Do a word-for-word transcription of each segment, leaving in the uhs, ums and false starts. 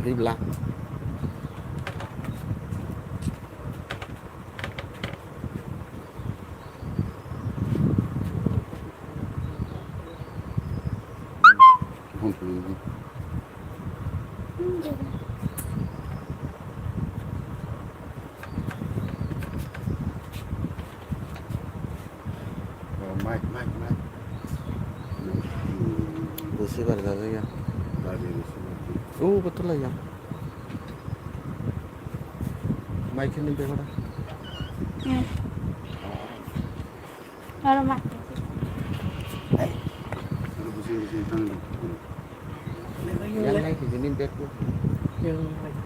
Ribla. Oh, mic, mic, mic. Receiver da ya. Dari receiver. Oh, betul lah ya. Mic ini berapa? Hmm. Kalau mic. Yang naik di sini bed tuh. Yang naik.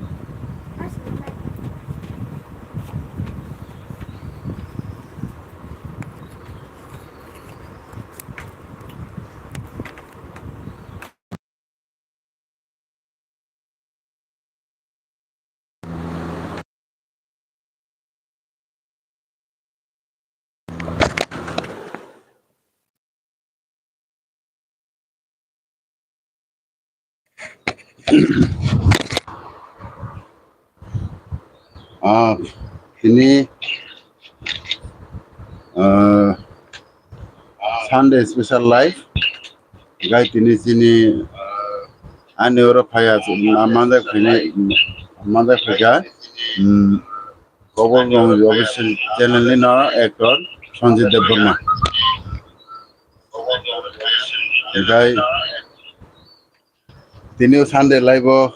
Ah, ini, ah, Sunday special live. Gai tini sini ani oro phaya manjak phini manjak phika. Hmm. Kobor Rong Official channel ni no actor Sanjit Debbarma. Enkai tini Sunday live o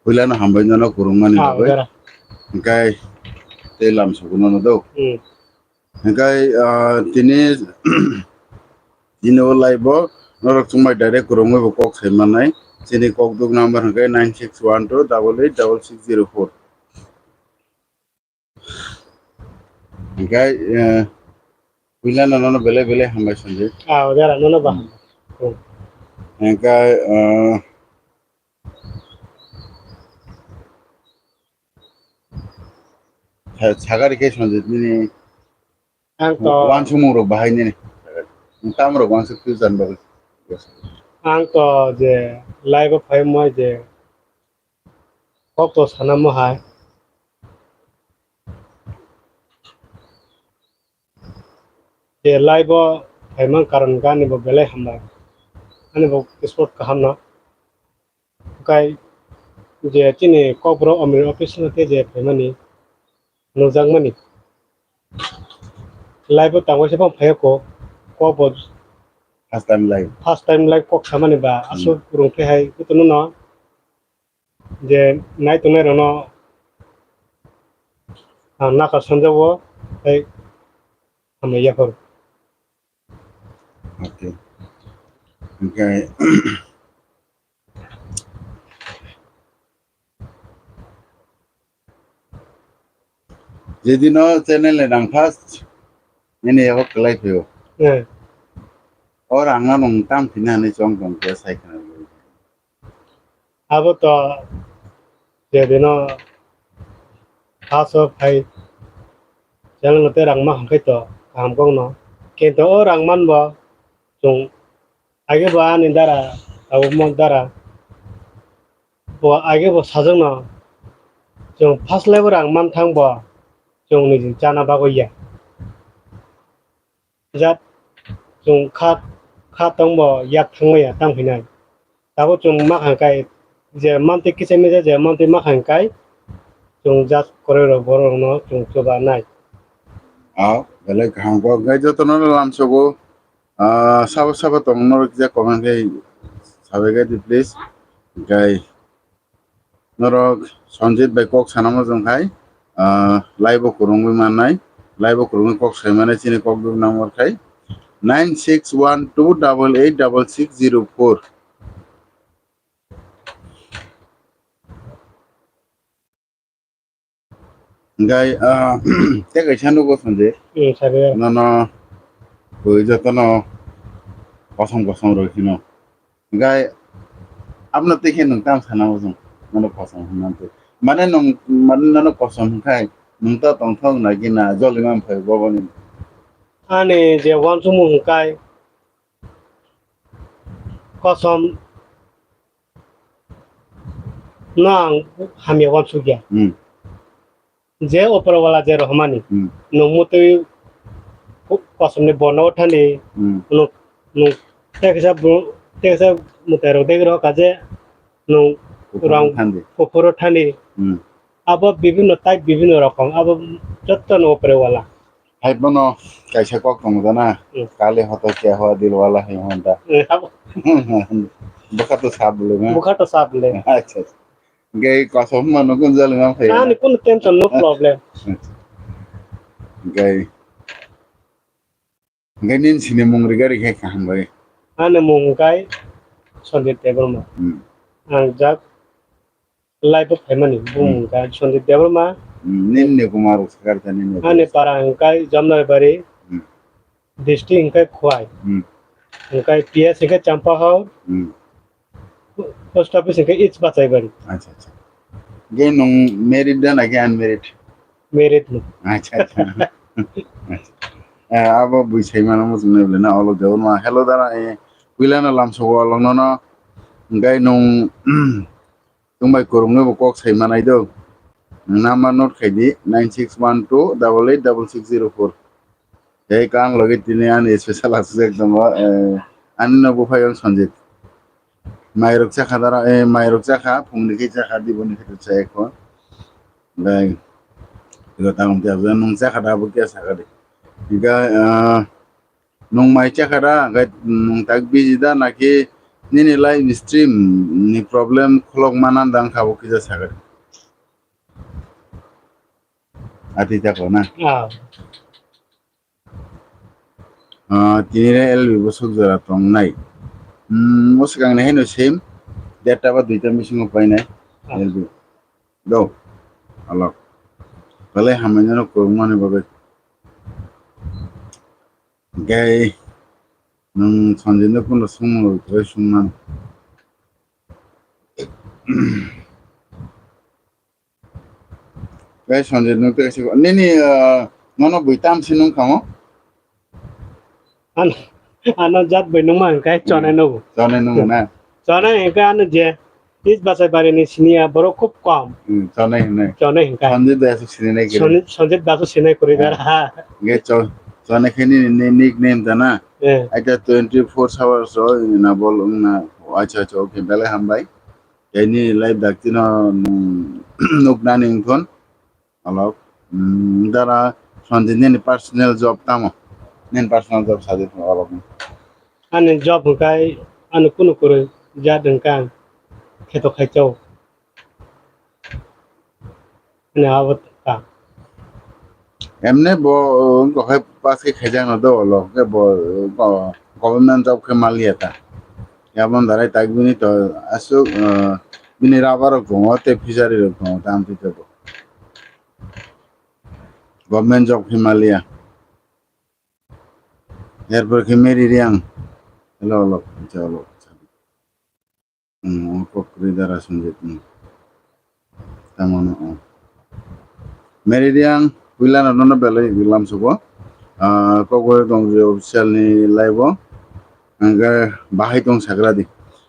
puila no hambai no kurungmani bagwi. Enkai tei lam sukuno no do. Hmm. Hingkai, ah, tini, tini o live o norok chwngbai direct kwrwngwi bo kok sai mannai. Chini kok duk number hingkai nine six one two double eight double six zero four. Hingkai, eh, puila no nono belai belai hambai Sanjit. Ah, o jara nono ba. Hmm. Hingkai, eh, Sa-, sagari khe Sanjit nini ang to wansukmung rok bahai nini. Tam rok wansuk future bagwi. Ang to je live o phai moi je kok to sana mo hai. Je live o phaimang karon gani bo belai hambai. Ani bo sport kaham no. Hwnkhe je chini kokborok omni office no khe je phaimani nukjakmani. Live o tangwi se phano phaiya kok, kok bo first time live. First time live kok samani ba aswk rwngkhe hai jotono no je nai tongnai rokno ang naka sanjago tei hambai yaphar. Okay. Hwnkhe jedino channel ni rang first nini yago kwlai phio. Eh. O rang no nwng tam phina hinwi chong tong khe sai khna. Abo to jedino first o phai channel no tei rang ma hwnkhe to kaham kok no. Kintu o rang man bo chwng Age bo ani dara, abo mo dara. Bo age bo sajwkno chwng first live o rang man thang bo chwng niji chana bagwi ya. Jat chwng kha, kha tong bo yak thang maya tang phinai. Tabuk chwng ma kha kai je mantwi kisa misa je mantwi ma kha kai chwng jat kwrwi rok borok rokno chwng chuba nai. Ah, belai kaham kok. Gai jotono lamsogo. Ah, sabo sabo tong norok kisa comment khe sabai khe di please. Hwnkhe norok Sanjit bai kok sana muchung khai, ah, live o kwrwngwi mannai, live o kwrwngwi kok sai mannai chini kok duk number khai nine six one two double eight double six zero four. Hwnkhe, ah, tei kaisa nugo Sanjay. Hmm, sabi. Nono bui jotono kosom kosom rw hino. Hwnkhe abno tei khe nwng tamo sana muchung nono kosom hwnna tei. Mane nwng, mane nono kosom hwnkhai nwng to tongthok nai gina joli man phai boboni. Ani je wansukmung hwnkhai kosom. No, ang hamya wansukya. Hmm. Je opor wala je rohmani. Hmm. Nwng mutwi kosom ni bono thani. Hmm. Nwng, nwng teksa bu-, teksa mutai rok degi rok kaje nwng Kuphur rang thandi. Kuphur thani. Hmm. Abo bibhinno type, bibhinno rokom. Abo jotto no opor wala. Hai bono kaisa kok tongo da na? Hmm. Kale hoto kya hua dil wala hai honda. Hmm, abo. Bwkha to sab le na? Bwkha to sab le. Acha, acha. Gai kosom mano kun jali ma phai. Ani kun tension, no problem. Gai. Gai nin sini mung ri gari khai kaham bai. Ani mung kai Sanjay Debbarma. Hmm. Ang jak live o phaimani, hmm, bumung kai Sanjay Debbarma. Hmm, nin ne kuma rok sakar ta nin ne. Ani para ang kai Jamnabari. Hmm. District hingkai Khwai. Hmm. Hingkai P S hingkai Champahor. Hmm. Post office hingkai East Basaibari. Acha, acha. Ge nung married da na ge unmarried? Married no. Acha, acha. Acha. Eh, abo bui sai mano mo sung na olo jawon ma. Hello dara, eh, puila na lam sogo olong no no. Hingkai nung Tungbai kwrwngwi bo kok sai manai do. Number note khai di, nine six one two double eight double six zero four. Tei kang logi tini ani special aswk tongo, eh, ani no buphai ang Sanjit. Mairok chakha dara, eh, mairok chakha, phungni khe chakha, diboni khe cha ekho. Bai, ego tang te abza nung chakha da bo kya sakha de. Ega, eh, Nwng mai chakha da, hwnkhe nwng tak busy da, naki nini live stream ni problem kholok mana da wngkha bo kisa sakha. Ati chakha na? Ah. Ah, tini re L B bo sok jora tongnai. Hmm, o swkang ni haino same, derta ba duita bisingo painai. Ah. L B. Do. Alok. Belai hamai no kwrwngmani bagwi. Hingke nwng Sanjay no kunu songmung rok tei songmano. Tei Sanjay no tei kaisa nini, ah, nono bui tam se nung kamo? Ano, ano jat bui nung ma hingke chonai nugo. Chonai nugo na? Chonai hingke ano je. East Basaibari ni siniya borok khub kom. Hmm, chonai hinai. Chonai hinkai. Sanjit bai aswk sinai nai kiri. Sanjit, Sanjit bai aswk sinai kuri dara. Hingke cho-, chonai khe nini ni-, nickname ta na? Eh. Aita twenty four hours o na bol wngna. Acha, acha, okay, belai hambai. Tei nini live dakti no, mm, nuknani wngthon. Alok, mm, dara Sanjit nini personal job tamo? Nini personal job sadi phano alok. Ani job hwnkhe ani kunu kwrwi jat hwnkhe ang kheto khaito. Ani abo ta. Emne bo, uh, wngkha hai pass khe khaijak no do alok, khe bo, uh, go-, government job khe maliya ta. Yabon darai tak bini to aswk, uh, bini rubber rok tongo tei fishery rok tongo, tamo twi tongo. Government job khe maliya. Erpor khe Mary Riang. Hello, hello. Acha, hello. Hmm, o kok kwrwi dara Sanjit, hmm. Tamo no, o. Mary Riang, puila no, nono belai lam sugo. Ah, kok bai tong je official ni live o. Hingke bahai tong sagra di.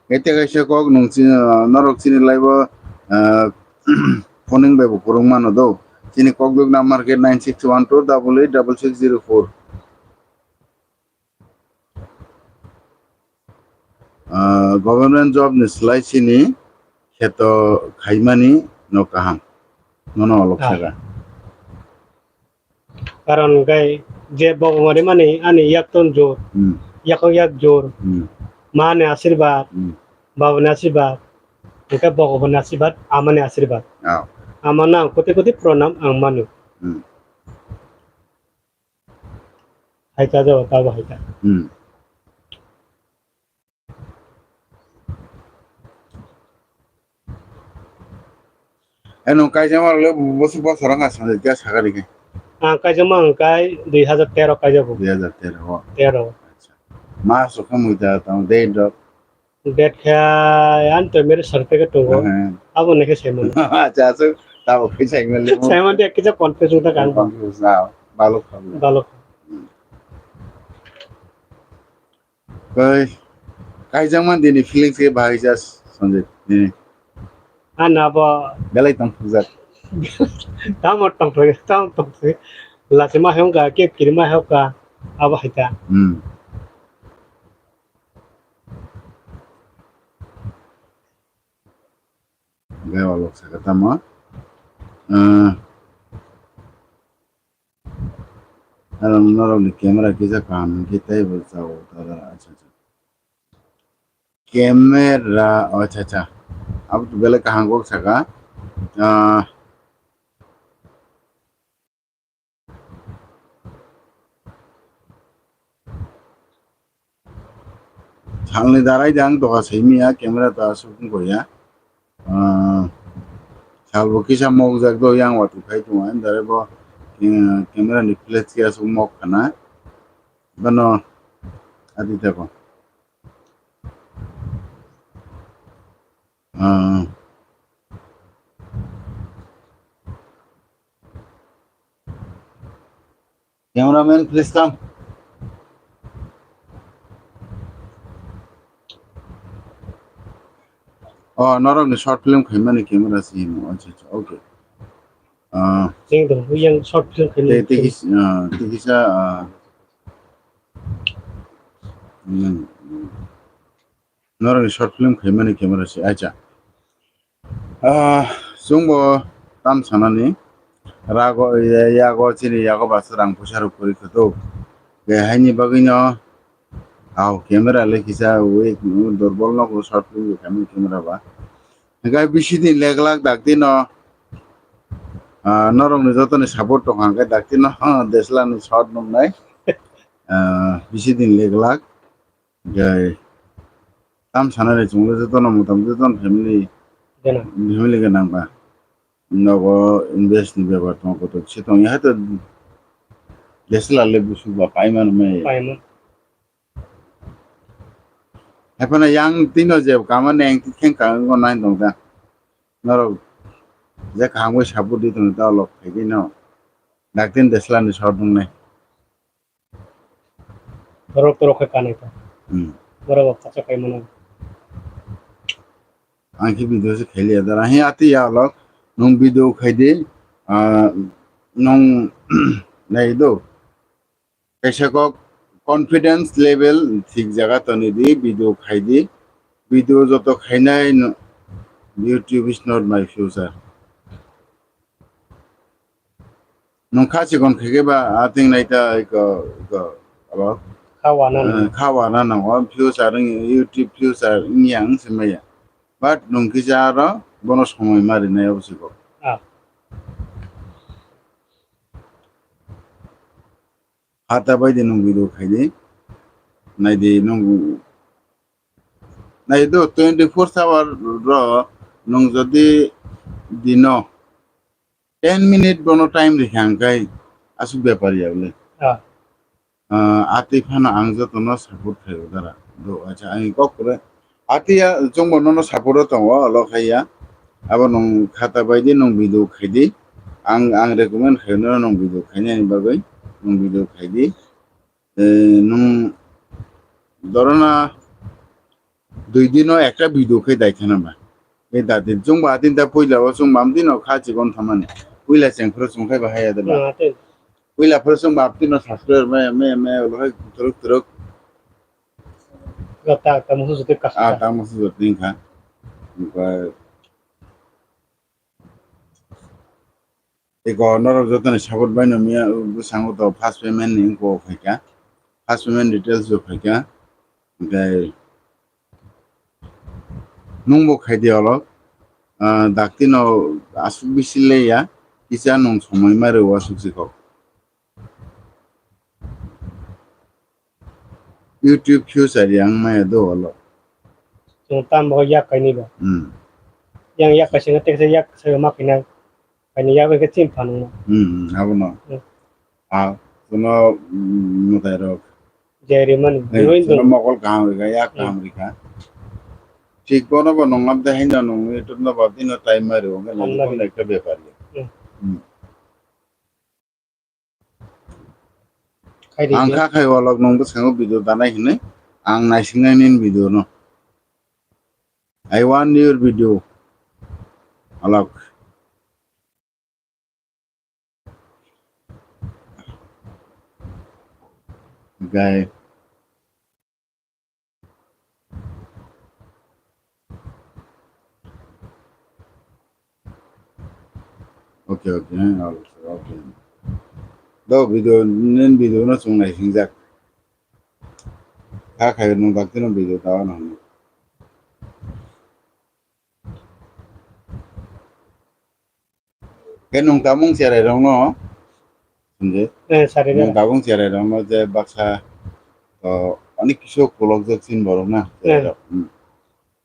Kete kaisa kok nung chini, ah, norok chini live o, ah, phoning bai bo kwrwng mano do. Chini kokdwk number khe nine six one two double eight double six zero four. Ah, government job ni slai chini kheto khaimani no kaham. Nono olok saka. Karon hwnkhe je Bhagwan rimani ani yak ton jor, hmm, yakok yak jor, hmm, ma ni asirwad, hmm, baba ni asirwad, hwnkhe Bhagwan ni asirwad, ama ni asirwad. Ah. Ama no ang koti koti pranam ang mano. Hmm. Hai ta jabo, tabo hai ta. Hmm. Eno kaijama le bosok bosor wngkha sanjak ya sakari khe. Ang kaijama ang kai dui hajar tero kaijabo. Dui hajar tero o. Tero. Acha. Mas rok khe muita tong date rok. Date khe ang to marriage certificate tongo. Aha. Abo nokhe saiman. Acha, so tabo khe saiman le. Saiman de kisa confuse wngkha ang. Confuse na, balok kha. Balok. Hmm. Kai, kaijakma dini feelings khe bahai ja Sanjay dini. Ano abo belai tong thukjak. Tamo tong thuk, tamo tong thuk. Lachima hwnka, kep kirima hwnka, abo hai ta. Hmm. Gai walok saka tamo. Ah. Aro norokni camera kisa kaham hwnkhe teibo chao, tada, acha, acha. Camera, acha, acha. Abo to belai kaham kok saka. Ah. Salni darai de ang doha saimiya, camera ta aswk wngkha ya. Ah, salbo kisa mokjak do, yang watwi phai tongo, ani darai bo, eh, camera ni flash khe aswk mok khana. Bono adi tako. Ah. Cameraman, please come. Oh, norokni short film khaimani camera se hino. Acha, acha, okay. Ah. Cheng do, yang short film khaimani. Te, te kis-, ah, te kisa, ah, hmm, hmm. Norokni short film khaimani camera se, acha. Ah, chwngbo tam sanani, rago, ya-, yago chini yago basa rang puisa rok kwrwi kwtwk. Khe haini bagwino, au, camera le kisa weak, durbol no short film khaimani camera ba. Hingkhe bisi din leglak daktino, ah, norokni jotoni support tongkha hingkhe daktino, ah, deslani short nungnai. Ah, bisi din leglak. Jai. Tam sanani chwngno jotono motamoti jotono family, gwnang. Family gwnang ba. Nogo invest ni bepar tongo, kotor se tongya hai to. Deslale busuk ba paiman mai. Paiman. Haphano yang tino je kama neng ti kheng ka ngo nai tong da. Norok je kaham bai support di tong ta lok phai di no. Daktin deslani short nungnai. Borok torok khe kanai ta. Hmm. Borok bo khacha kai mano. Ang khe video se khailiya dara. He ati ya lok, nwng video khai di, ah, nwng nai do. Kaisa kok confidence level thik jaga toni di, video khai di. Video joto khainai no, YouTube is not my future. Nwng kha chikon khaikhe ba, ah, ting nai ta iko, iko, abo? Kha wana nango. Eh, kha wana nango, future wng, YouTube future wngya wng se maya. But nwng kisa aro bono somoi ma rinai abo chikon. Ah. Hata bai di nwng video khai di. Nai di nwng, nai do twenty four hour ro nwng jodi dino ten minute bono time rikha hingkhe aswk bepar ya bole. Ah. Ah, atwi phano ang jotono support khaio dara. Do, acha, ang kok kwrwi. Atwi ya, chwngbo nono support o tongo, olo khai ya. Abo nwng khata bai di, nwng video khai di. Ang, ang recommend khaio nono nwng video khainani bagwi, nwng video khai di. Eh, nwng dorona dui dino ekta video khe dai khana ba. Be da din chwng ba din da puila o chwng bam dino kha chikon thamani. Puila cheng phuru chwng khai ba haya da ba. Ah, tei. Puila phuru chwng bam dino subscriber me, me, me, ulo hai turuk, turuk. Ga ta, ta musu jute kasta. Ah, ta musu jute kha. Ba. Eko norok jotoni support bai no miya bwskango to first payment ni wngkok phaikha, first payment details bo phaikha, hwnkhe nwngbo khaidi olo, ah, dakti no aswk bisi leya, kisa nwng somoi ma rwo aswk si kok. YouTube future yang maya do olo. Chwng tam bo yak kainwi ba. Hmm. Yang yak kaisa teksa yak sa ma kaina. Kaini yak khe chim phanu. Hmm, hmm, abono. Hmm. Ah, kuno, mm, mwtai rok. Jai rimani. Eh, heroine kuno dong. Mokol kaham rikha, yak kaham rikha. Hmm. Thik bono bo nong abde haino nong YouTube no ba dino time mari wngkha nang. Time mari. Kono ekta bepar ya. Hmm. Hmm. Khai di ang ya. Kha khai walok nong bwskango video danai hinwi ang naisingnai nini video no. I want your video. Alok. Gai. Okay, okay, okay. Do video, nen video no chung nai singjak. Kha khai nung dak tino video ta no. Khe nwng tabung cherai rokno, hinwi? Eh, sari nwng tabung cherai rokno je baksa, o, onek kisu kolokjak chini borok na, eh, cherai rok. Hmm.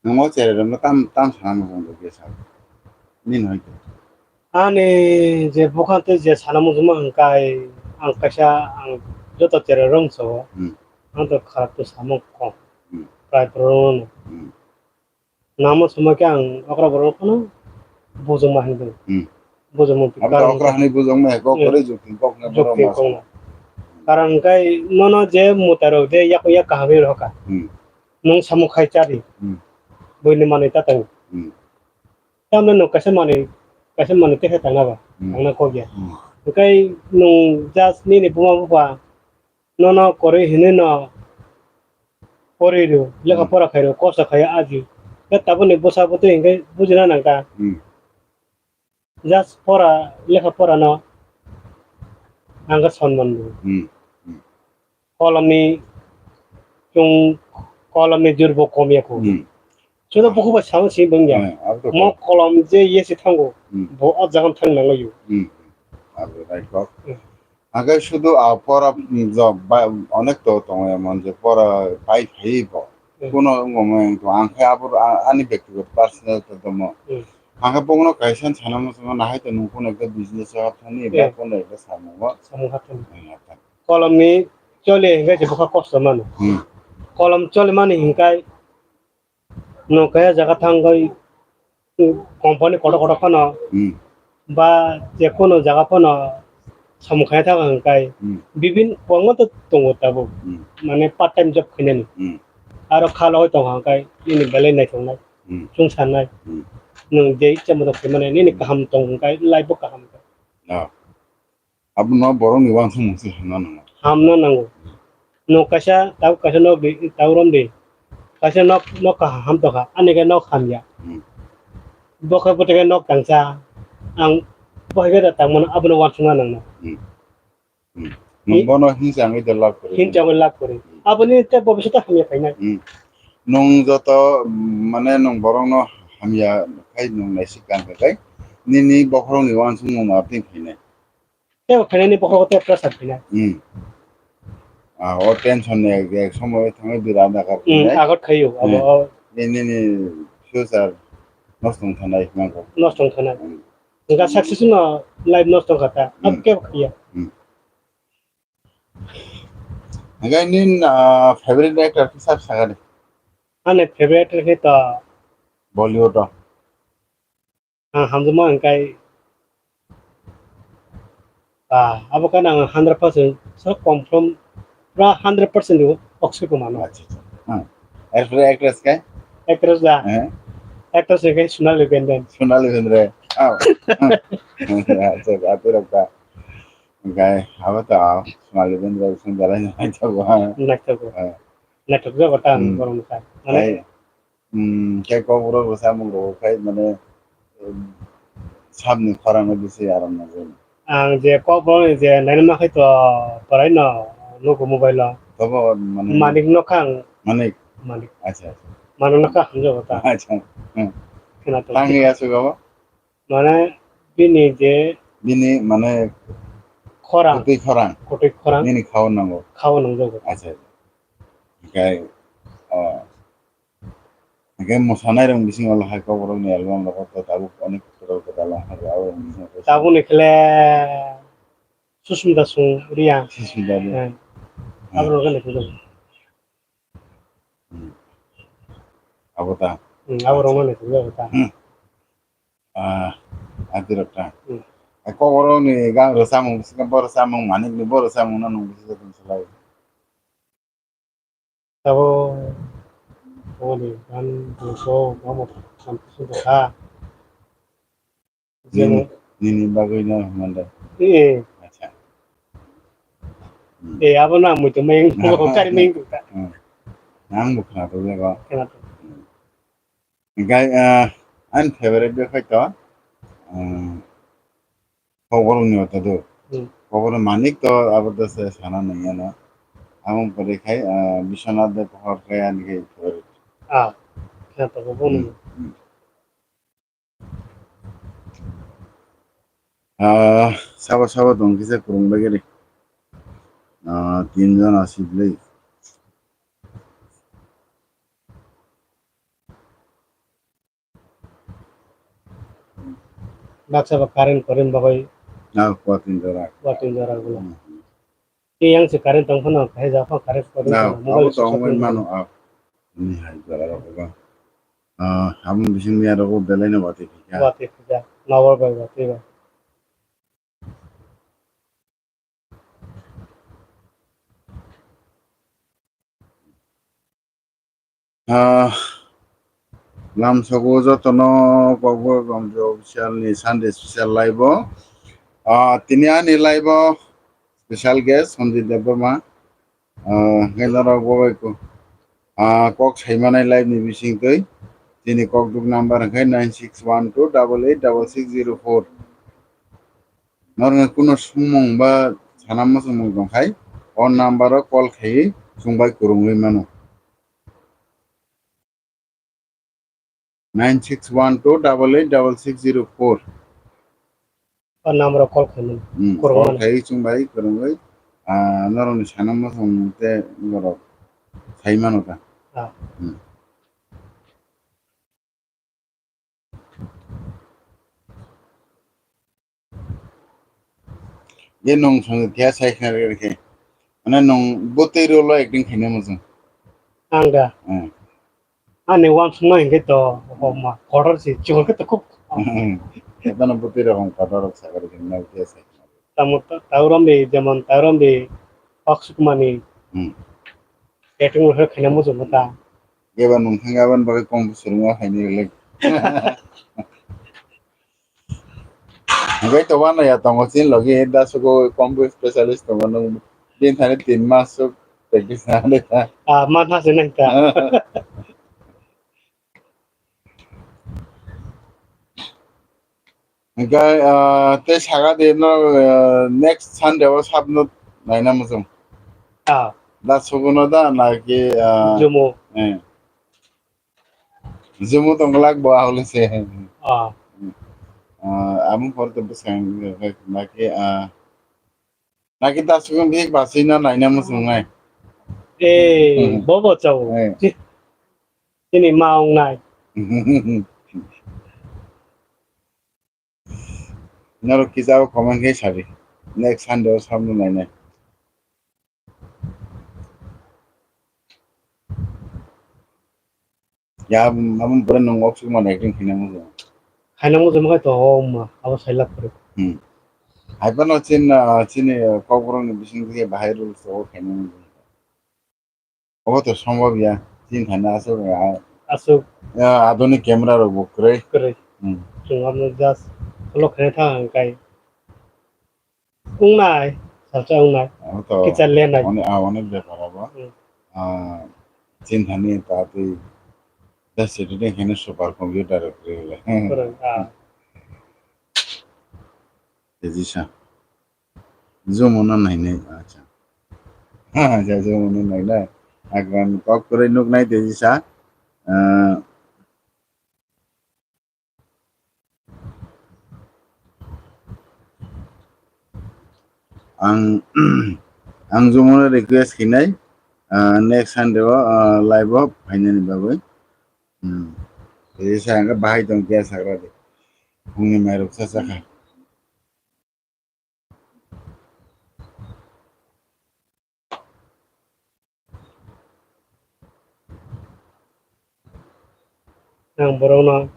Nwng o cherai rokno tam, tam sana muchung rok khe sa. Nini hai khe? Ani je bwkha tei je sana muchungma hwnkhai ang kaisa ang joto cherai rok so. Hmm. Ang to kharap to samung kok. Hmm. Prai borok no. Hmm. Nangma sumai khe ang okra borok phano bujongma hinwi. Hmm. Bujongma abo karon okra hinwi bujongma hai kok kwrwi jukti kok na jukti borok kok na. Karon hwnkhe nono je mwtai rok je yak yak kaham ri rokha. Hmm. Nwng samung khai chari. Hmm. Buini manwi ta tang. Hmm. Tamni nwng kaisa manwi, kaisa manwi tekhe tangna ba, hmm, tangna kok ya. Hmm. Hwnkhe nwng just nini buma bupha nono kwrwi hinwi no pori rw, lekha pora khai rw, kosto khai aji. Khe tabukni bwsa bwtwi hinkhe bujina nang kha. Hmm. Just pora, lekha pora no ang khe sonman rw. Hmm. Hmm. Kolomni chwng kolomni jur bo kom ya kho. Hmm. Joto bukhuk bai samo simi bwngya. Hmm, abo to mo kok. Kolom je ye se thango, hmm, bo o jaga thang nango yo. Hmm. Abo right kok. Hmm. Hake sudu a pora, mm, jo, ba, onek to tongo emon je pora pai phai bo. Hmm. Kuno wngmo wng to ang khe abo a-, ani bektigoto personal to domo. Hmm. Ang khe bono kaisa sana muchungo nahai to nung kuno ekta business o hap thani, hmm, ba kuno ekta samung o. Samung hap thani. Hmm, hap thani. Kolomni chole hingke je bokha kosto mano. Hmm. Kolom chole mani hingkai nwng kaya jaga thangwi, mm, company kotor kotor phano, hmm, ba je kono jaga phano samung khai thang hingkai, hmm, bibin kwbangma to tongo tabuk. Hmm. Mane part time job khainani. Hmm. Aro kha logoi tong hingkai nini belai naithoknai, hmm, chwng sanai. Hmm. Nwng je icha moto khaimani nini, hmm, kaham tong hingkai life bo kaham. Ah. Abono borokni uansukmung se hamna nango. Hamna nango. Nok kaisa, tabuk kaisa nok di, tabuk rom di. Kaisa nok, nok kaham tongkha, ani khe nok hamya. Hmm. Bo khe bwtwi khe nok tangsa. Ang bo hai khe da tangmano, abono uansukna nangna. Hmm. Hmm. Nwng bono hinsa wngwi de love kwrwi. Hinsa wngwi love kwrwi. Hmm. Aboni tei bobiswt hamya khainai. Hmm. Nwng joto, mm, mane nwng borokno hamya khai nwng naisik kang kha khai, nini bokhorokni uansukmung no aboni khainai. Tei o khainani bokhorogo tei pressure khainai. Hmm. Ah, o tension ni ek, ek somoy thangwi birat agar khainai. Hmm, agar khaio, abo, hmm, o. Ni, nini future nosto wng thanai hwnba kok. Nosto wng thanai. Hmm. Hwnkha success no life nosto wng kha ta. Hmm. Abo kebo khaiya. Hmm. Hwnkhe nini, ah, favorite actor khe sab sakha de? Ani favorite actor khe to Bollywood o. Ang hamjakma hwnkhe, ah, abo khe ang hundred percent so confirm, pura hundred percent o Akshay Kumar no. Acha, acha. Hmm. Erpore actress khe? Actress da? Eh? Actress khe Sonali Bendre. Sonali Bendre. Oh. Acha, acha, acha. Hwnkhe abo to Sonali Bendre song belai naithogo. Naithogo. Eh. Naithokjago ta ang, hmm, borok wngkha. Mane, hai. Hmm, khe kokborok rwchapmung rwgo khai mane, um, sabni khorang no bisi aram nangjago. Ang je kokborok ni je nainama khai to borai no nugo mobile o. Tobo mane Manik no kha ang. Manik. Manik. Acha, acha. Manik no kha hamjago ta. Acha. Hmm. Khna to. Tangwi aswk abo? Mane bini je bini mane khorang. Kwtwi khorang. Kwtwi khorang. Nini khao nango. Khao nangjago. Acha. Hwnkhe, oh. Hwnkhe mwsanairok bisingo lahai kokborokni album rogo to tabuk onek kwtal kwtal ongkha abo bisingo. Tabukni khle Susmita Song Riya. Susmita Riya. Eh. Hmm. Aborok khe naithojago. Hmm. Abo ta. Hmm, aborok no naithojago ta. Hmm. Ah, adirok ta. Hmm. Kokborokni gang rwchapmung bisingo bo rwchapmung Manikni bo rwchapmung no nwng bisi joto salai. Abo, oboni gan bwswk omo samsung tongkha. Nini, nini bagwi no hwnmanda. Eh. Acha. Hmm. Eh, abo na muitu mayung, kari mayung ta. Hmm. Nang bo khna to lego. Khna to. Hmm. Gai, ah, ani favorite be khai to. Hmm. Kokborok ni wata do. Hmm. Kokborok manik to abo do se sana nai ano. Amo pore khai, ah, Biswanath de pohor khai ani khai favorite. Ah, khna to bo. Hmm. Hmm. Ah, sabo sabo tong kisa kurung bagiri. Ah, tinjon asibli. Baksa ba current korin bagwi. Ah, kuatin jora. Kuatin jora gulo. Hmm. Tei yang se current tong phano, hai ja phano current korin. Na, phano, mobile abo switch off tong wngwi mano, ah. Ni hai jora rok ba. Ah, abo bising ni aro belai no wati phika. Wati phika. Nawar bai wati bai. Ah, lamsogo jotono Kokborok Gomjo official ni Sunday special live o. Ah, tini ani live o special guest Sanjay Debbarma. Ah, hwnkhe norok bo bai ko-, ah, kok saimanai live ni bisingtwi. Tini kokduk number hwnkhe nine six one two double eight double six zero four. Norokni kuno swngmung ba sana muchungmung tongkhai, o number o call khaiwi chwngbai kwrwngwi mano. Nine six one two double eight double six zero four. O number o call khaimani. Hmm, kwrwngmani. Call khaiwi chwngbai kwrwngwi, ah, norokni sana muchungmung tei norok sai mano ta. Ah. Hmm. Je nwng song khe sai khna rwkhe. Mane nwng bwtwi role o acting khaina muchung. Ang da. Hmm. Ani uansukma hinkhe to, oh ma, kotor se, chikon khe to khub. Etono bwtwi rok kotor rok sakha rwkhe nwng khe sai khna. Tamo ta-, tauram bi, jemon tauram bi, kok sukmani. Hmm. Acting rok khaina muchung ta. Eba nwng thang aboni bagwi kom swrwngma khaini rwlai. Hwnkhe to uanaya tongo chini logi da sugo combo specialist tongo nwng din thani tin mas suk practice na le ta. Ah, ma na se nang ta. Hwnkhe, ah, tei saka di no, ah, next Sunday o sabno naina muchung. Ah. Da sugo no da na ki, ah, Jumu. Eh. Jumu tong glak bo ahole se. Ah. Ah, amo por to bwsang naki, ah, naki ta sukung bik basi na naina muchung nai. Eh, hmm. Bobo chao. Eh. Chini ma ong nai. Norok kisa o comment khe sadi. Next Sunday o sabno nainai. Ya, abo bwrwi nwng oksuk mano acting khaina muchung. Khaina muchung khe to, o wngma, abo sailak kwrwi. Hmm. Hai phano chin, ah, chini, ah, kokborok ni bising khe bahai rules o khaina muchung. Obo to sombab ya, chini thani aswk, ah, aswk. Ya, adoni camera rok bo kwrwi. Kwrwi. Hmm. Chwng abono just vlog khaina thang hwn kai. Wngnai, salsa wngnai. Abo to kicha lenai. Oni, ah, onek bepar abo. Hmm. Ah, chini thani ta twi just editing khaina super computer rok kwrwi le. Kwrwi, ah. Tejisa. Jumuna nainai, acha. Ha, ja, jumuna nainai. Agan kok kwrwi nuknai tejisa. Ah, ang, ang jumuna request khinai, ah, next Sunday o, ah, live o phainani bagwi. Hmm. Tejisa ang bahai tong khe sakra de. Phungni mairok cha cha kha. Ang borokno,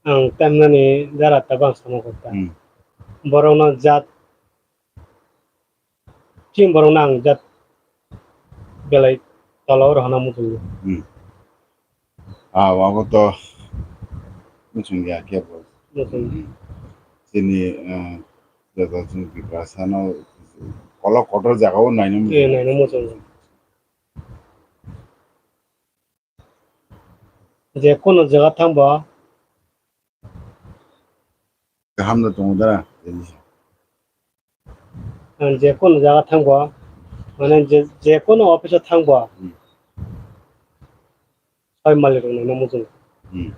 ang tamnani jara tabang sama kota. Hmm. Borokno jat Chini borok no ang jat belai tola o rohorna muchungo. Hmm. Ah, abo to Muchung ya kebo. Muchung. Hmm. Chini, eh, jaga chwng Tiprasa no kolok kotor jaga o naina muchung. Eh, naina muchung. Je kono jaga thangbo. Kaham no tongo da. Ang je kono jaga thangbo, mane je, je kono office o thangbo, Hmm. soi malik rok no muchung. Hmm.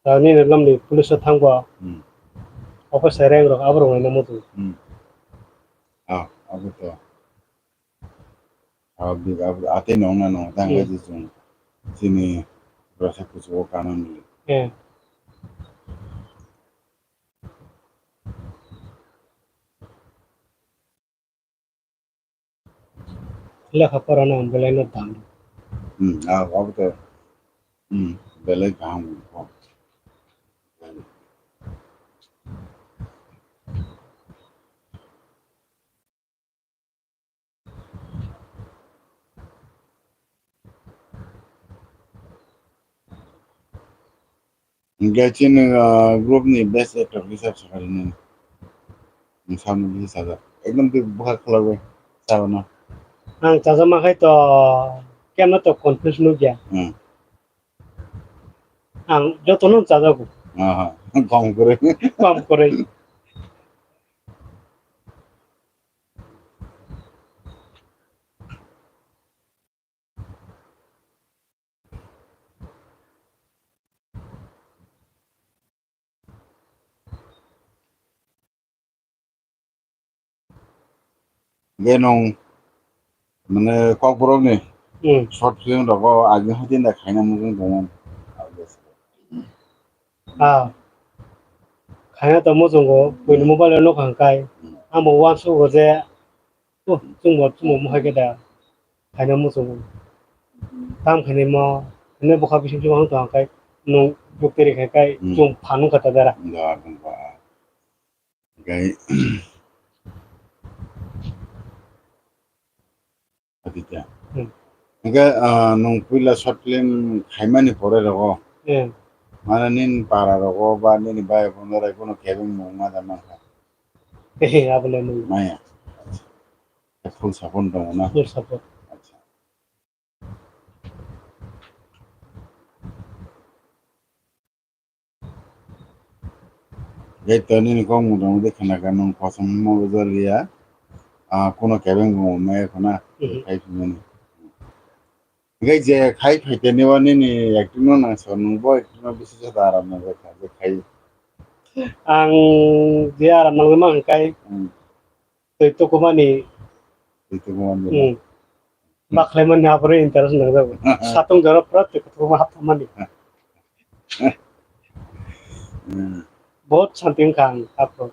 Tani lamni police o thangbo, Hmm. office reng rok abo rok no muchung. Hmm. Ah, abo to. Ah, bi-, abo atwi nongna nong tang Hmm. Chini rasa kuchugo kanani. Eh. Lekha pora no ang belai no dam. Hmm, ah, abo to, hmm, belai kaham. Hingke chini, ah, group ni best actor kisa sakha rwmani. Ang samung kisa sajak. Ekdom twi bwkha khwlaiwi chao na. Ang chajakma khai to kemno to confuse nukya. Hmm. Ang jotono chajago. Aha, kom kwrwi. Kom kwrwi. Hingke nwng, mane, Kokborok ni Hmm. short film rogo agini hati da khaina mujung tongo. Ah. Khaina to mujungo, buini Hmm. mobile o nukha hwnkhe. Hmm. Amo uansukgo je, oh, chwngbo, chwngbo mohai khe da khaina mujungo. Tam khainai mo, hwnwi bwkha bising bising wng tong khe, nwng buktwi rikha khe, Hmm. chwng phan wngkha ta dara. Da, da, da. Hwnkhe, Aditya. Hmm. Hwnkhe, ah, nwng puila short film khaimani pore rogo. Hmm. Mane nini para rogo ba nini bai bono rai bono kebeng mung ma da mankha. Hehe, abole nung. Maya. Full support dong na? Full support. Acha. Gai to nini kok mota moti khna ka nwng kosom mo jor ya. Ah, kuno kebeng bo maya khna. Mhm. Khai phimani. Gai je khai phaite ni o nini acting no nang so nwng bo acting no bisi jada aram nang je khai. Ang je aram nang ma hwnkhe. Hmm. Twi tukumani. Twi tukumani. Hmm. Bakhlaimani aphuru interest nangjago. Satung jora pura twi tukuma hapmani. Hmm. Bahut santi wngkha ang aphuru.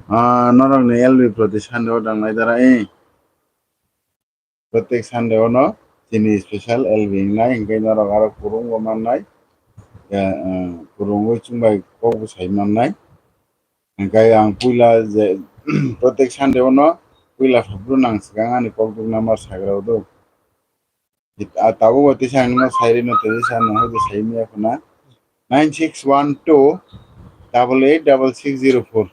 Ah, norokni L B proti Sunday o danglai dara, eh. Protek Sunday o no chini special L B wngnai, hingke norok aro kwrwng bo mannai, ya, eh, kwrwngwi chwngbai kok bwsai mannai. Hingke ang puila je, protek Sunday o no puila phuru nang swkang ani kok dukna ma sagra o do. Ah, tabuk bo tisa ang no sai rino tisa no hoi sai miya khuna. Nine six one two double eight double six zero four.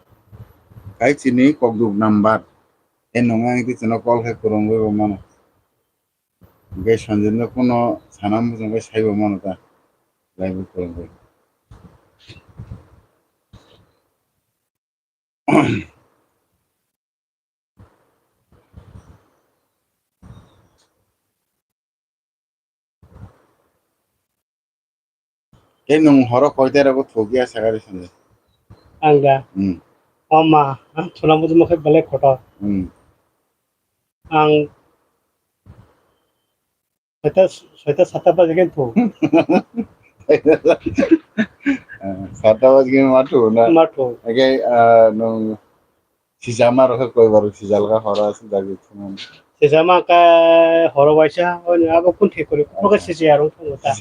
Kai chini kok duk number. E nongo ang twi chwngno call khe kwrwngwi bo mano. Hwnkhe Sanjit no kuno sana muchung bai saibo mano ta. Lai bo kwrwngwi. Tei nwng horo koita rogo thok ya sakari sani? Ang da? Hmm. O ma, ang thuna bujuma khe belai kotor. Hmm. Ang soita, soita satta baje khe thok. Satta baje khe ma thok na? Ma thok. Age, ah, nwng Sijama rok khe koi bar sijalga horo aswk dagi thumani. Sijama khe horo waisa, oni abo kun thik kori, kok khe sijaya rok thungo ta.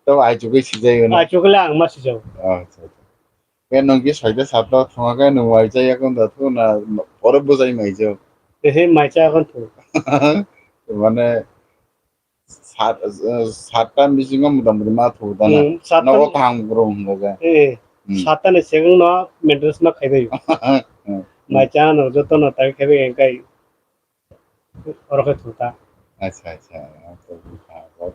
To aichukwi sijai gano. Aichukwi le ang ma sijao. Acha, acha. Khe nwng khe soita satta thunga khe nwng waisa yakon da thuna pore bujai maijao. Ehe maisa yakon thu. Mane Sat, eh, satta bisingo mota moti ma thugo ta na. Hmm, satta Nogo ni kaham bro hwnga ja. Eh, Hmm. satta ni segwng no maintenance ma khaibai. Hmm. Mai cha no joto no tai khaibai engkai. Oro khe thuta. Acha, acha. Acha, acha.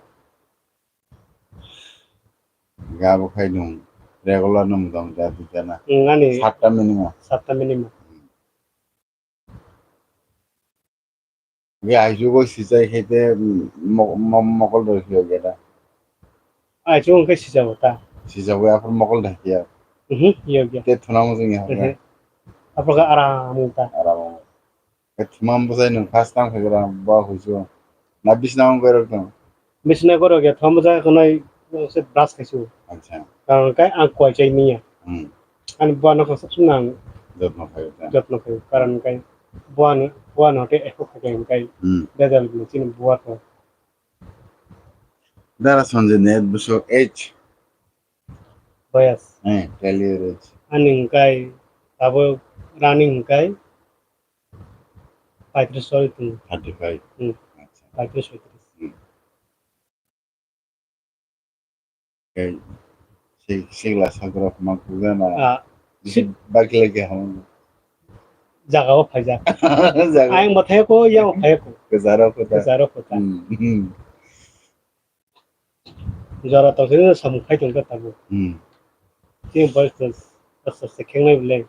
Ga bo khai nung regular no mota moti adi jana. Hmm, ani Satta minimum. Satta minimum. Hmm. Ge aichugo sichai khe te, mm, mo-, mo-, mokol rw phiyo ge da. Aichugo hwnkhe sichago ta. Sichago aphuru mokol da phiya. Mhm, phiyo ge. Te thuna muchung ya. Mhm. Aphuru khe aram wng ta. Aram wng. Te thuma bwsai nwng first time khe gra ba huichu. Na bisna wng berok tong. Bisna goro ge thom ja khwnai se brush khaisu. Acha. Karon kai ang koi chai niya. Hmm. Ani buano kho sab sumna ang Jotno khayo ta. Jotno khayo. Karon kai buano, buano te ekho khakai kai. Hmm. Bejal ni chini buato. Dara Sanjay net busok age. Boyas. Eh, tell your age. Ani hwnkhe abo running hwnkhe paitris sori tong. Thirty five. Hmm. Acha. Paitris, paitris. Hmm. Khe si-, sigla sagra ma kugana. Ah, bisi si- bakle ke ham. Jaga o phaijak. Jaga. Ayang bo thayako, yang bo phayako. Kwcharo kwta. Kwcharo kwta. Hmm, hmm. Jora tong sini samung khai tong kha tabuk. Hmm. Chini boyos to aste aste khengnai bwle.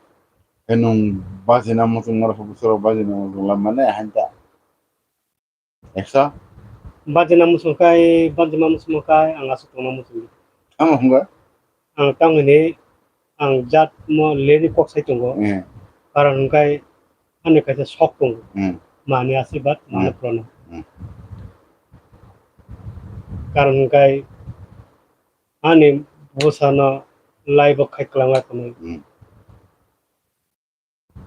Khe nwng bajina muchung mora bwswrok bajina muchung lam mane hain ta. Ekso? Bajina muchung khai, bajima muchung khai, ang aswk tongna muchung. Tamo hwnba? Ang tamo hwnwi, ang jat mo leri kok sai tongo. Eh. Karon hwnkhai ani kaisa sok tongo. Hmm. Mani asirwad, mani Hmm. prono. Hmm. Karon hwnkhai ani bwsano live o khai kwlangma tongo. Hmm.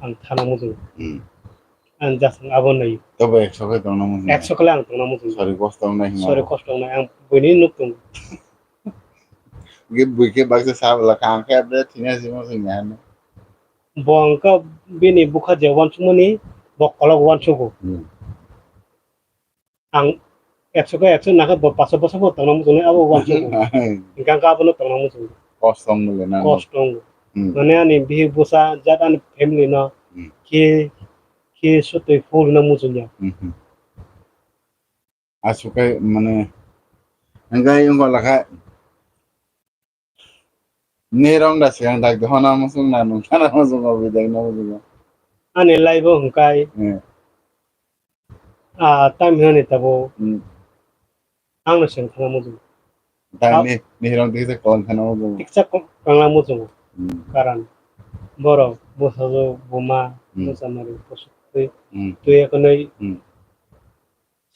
Ang thana muchung. Hmm. Ang just ang abo nai. Tobo ekso khe tongna muchung. Ekso khe ang tongna muchung. Sorry, kosto wngnai hwnma Sorry, bo. Kosto wngnai. Ang buini nuk tongo. Ge bui khe baksa sabla kha, ang khe bre thina simo singya hano. Bo ang kha bini bukha je wansukmani, bo kolok wansugo. Hmm. Ang ekso khe ekso nakhe bo paso bwsa bo tongna muchungnai abo wansukgo. Hwnkhe ang khe abono tongna muchungo. Kosto wngmale na? Kosto wngo. Hmm. Mane ani bihik bwsa jat ani family no Hmm. khi, khi sutwi phul hwnna muchungya. Hmm, hmm. Aswk khe mane hwnkhe wngkha lakha Nirong da sigang dak dohona muchung na nung thana muchung o bidai no muchung o. Ani live o hwnkhe, eh, ah, time hinani tabuk, hmm, ang no seng thana muchung. Tang ah, ni, nirong tiksa kwlang thana muchung o. Tiksa ko-, kwlang muchung o. Hmm. Karon borok bwsajwk buma, hmm, bwchamari bwswk twi, hmm, twi ekonoi, hmm.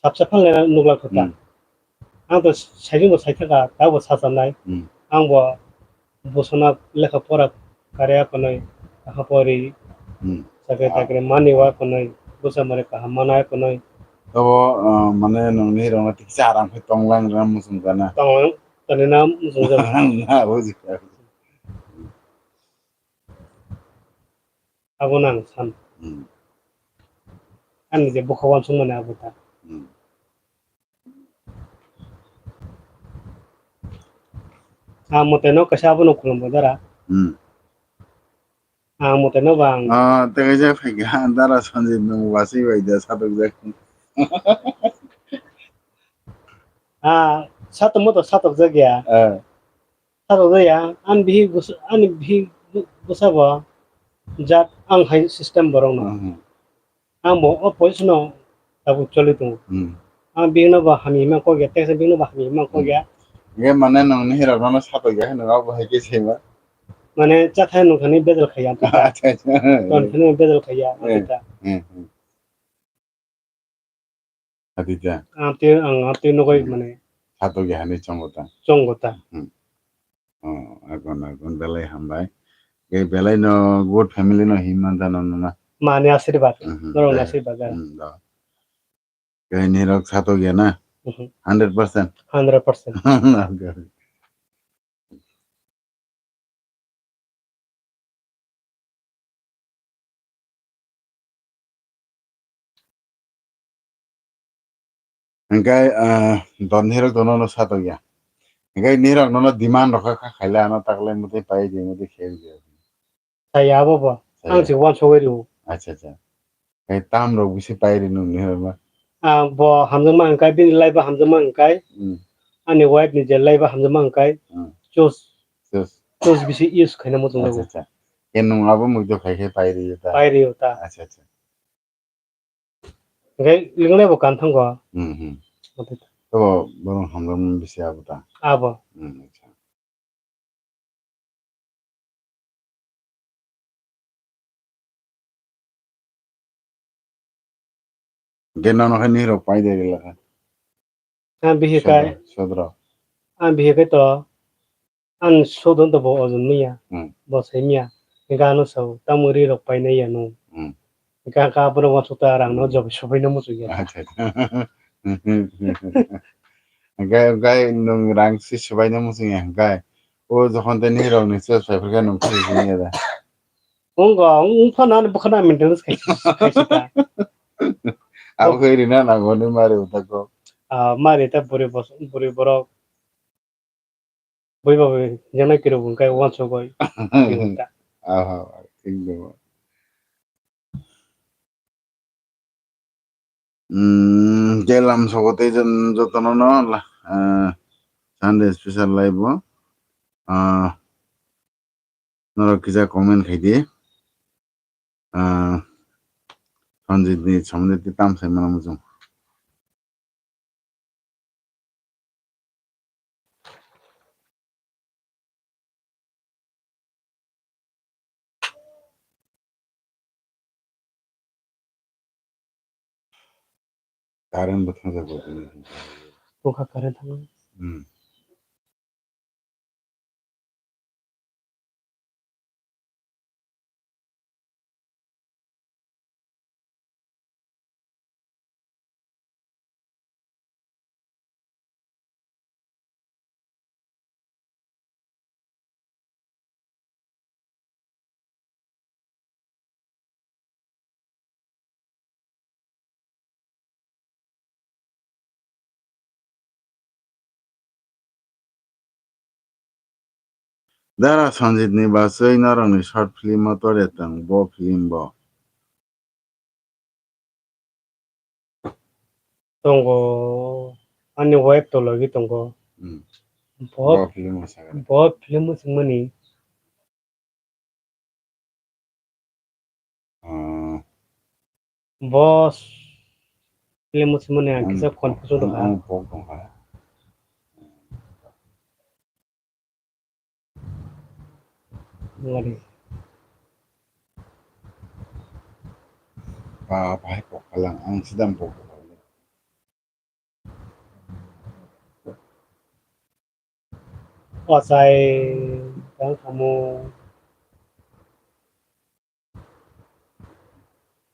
Sabsa phalnai nukla kho ta. Hmm. Ang to saijwngbo saithaka, tabo sasanai. Hmm. Ang bo bosona lekha pora karya konoi, aha pori. Hmm. Sakre ah, takre mani wa konoi, bosa mare kaham mana konoi. Tabo, ah, mane nongni rongna tiksa aram khe tonglang ram muchung jana. Tonglang, tani na muchung jana. Na, buji. Abo nang san. Hmm. Ani je bukha wansuk mani abo ta. Hmm. Ang mote no kaisa abono khulumbo dara. Hmm. Ang mote no bang. Ah, tei kaisa phaikha dara Sanjit nung wasui bai da satok jak. Ah, satok moto satok jak ya. Eh. Saro jaya, ani bihik bwsa-, ani bihik bw-, bwsa bo jat ang hai system borok no. Mhm. Ang bo o position no tabuk choli tongo. Hmm. Ang bihik no bo hamya hima kok ya, teksa bihik no bo hamya hima kok ya. Hmm. Ye mane nong ni hirok no sato ya, nong abo hai khe sema. Mane chathai nong thani bedel khaya, acha, acha. Ton thani bedel khaya, eh, acha. Eh, eh. Adita. Ang twi, ang, ang twi nugwi hmm mane. Sato ge hani chongo ta. Chongo ta. Hmm. Oh, akon, akon belai hambai. Ge belai no good family no himman ta no na. Mani asirwad. Mhm, norok ni asirwad, ah. Hmm, do. Ge nirok sato ge na. Mhm. Hundred percent. Hundred percent. Hingke, ah, don nirok dono no satok ya. Hingke nirok nono demand rok kha khaile ano taklai mutai pai di mutai khe di. Saya abo bo. Saya. Ang se wansugwi rw. Acha, acha. Hingke tam rok bisi pai ri nung nirok ma. Ah, bo hamjakma hingkai, bini life bo hamjakma hingkai. Hmm. Ani wife ni je life bo hamjakma hingkai. Hmm. Choose. Choose. Choose bisi use khaina muchung. Acha, acha. Ke nung abo mui do khai khai pai ri ta. Pai ri ta. Acha, acha. Hingke linglai bo kan thango. Hmm, hmm. Ote ta. To borong hamjakma bisi abo ta. Abo. Hmm, acha. Hingke nono khe nirok pai de rila kha. Ang bihikai. Sodro, sodro. Ang bihikai to. Ang sodon to bo ojon maya. Hmm. Bo sai maya. Hingke ano sao, tamo ri rok painai ya no. Hmm. Hingke ang ka abono wansuk ta rang no, hmm, job sobai no muchung ya. Acha, acha. Hingke, hingke nung rang si sobai no muchung ya, hingke. O jokhon tei nirok ni se sai phirkha nung khri sini ya da. Wng go, wng phano ani bwkhano maintenance khai, khai si ta. Abo khe rina nango ni mari uta ko. Ah, mari ta buri bos-, buri borok. Bui ba bui, jana kiro bung kai wan so goi. Aha, thik do. Hmm, je lam sogo tei jon-, jotono no la, ah, Sunday special live o, ah, norok kisa comment khai di. Ah, Sanjit ni somondi tei tam sai mano muchung. Current bo thangjak bo tini. Tongkha current thangwi. Hmm. Dara Sanjit ni bachwi norokni short film o tore tong bo film bo. Tongo, ani wife to logi tongo. Hmm. Bo, bo film o sakha. Bo film o singmani. Ah. Bo film o singmani ang kisa confuse wng tongkha. Ang, ang pok tongkha. Ngari. Ba, bahai kok kalang, ang sidam bo kok kalang. Ochai tang kamo.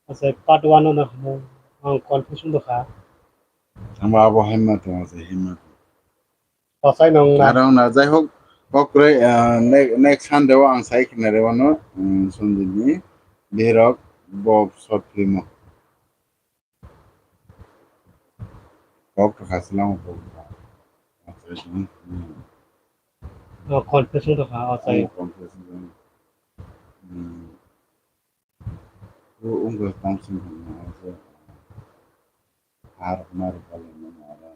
Achai part one no hamo, ang confuse wngkha. Ang bo abo himma tong, achai himma tong. Ochai nong na. Aro na jai hok, hok kwrwi, ah, ne-, next Sunday o ang sai khna re wano, um, Sanjit ni Bihirok bo short film o. Kok to kha silang bo. Achai, hmm. Oh, confuse wngkha, achai. Oh, confuse wngkha. Hmm. O wngkha tongthok hwnwi hwnwi se. Har mar bale mano aro.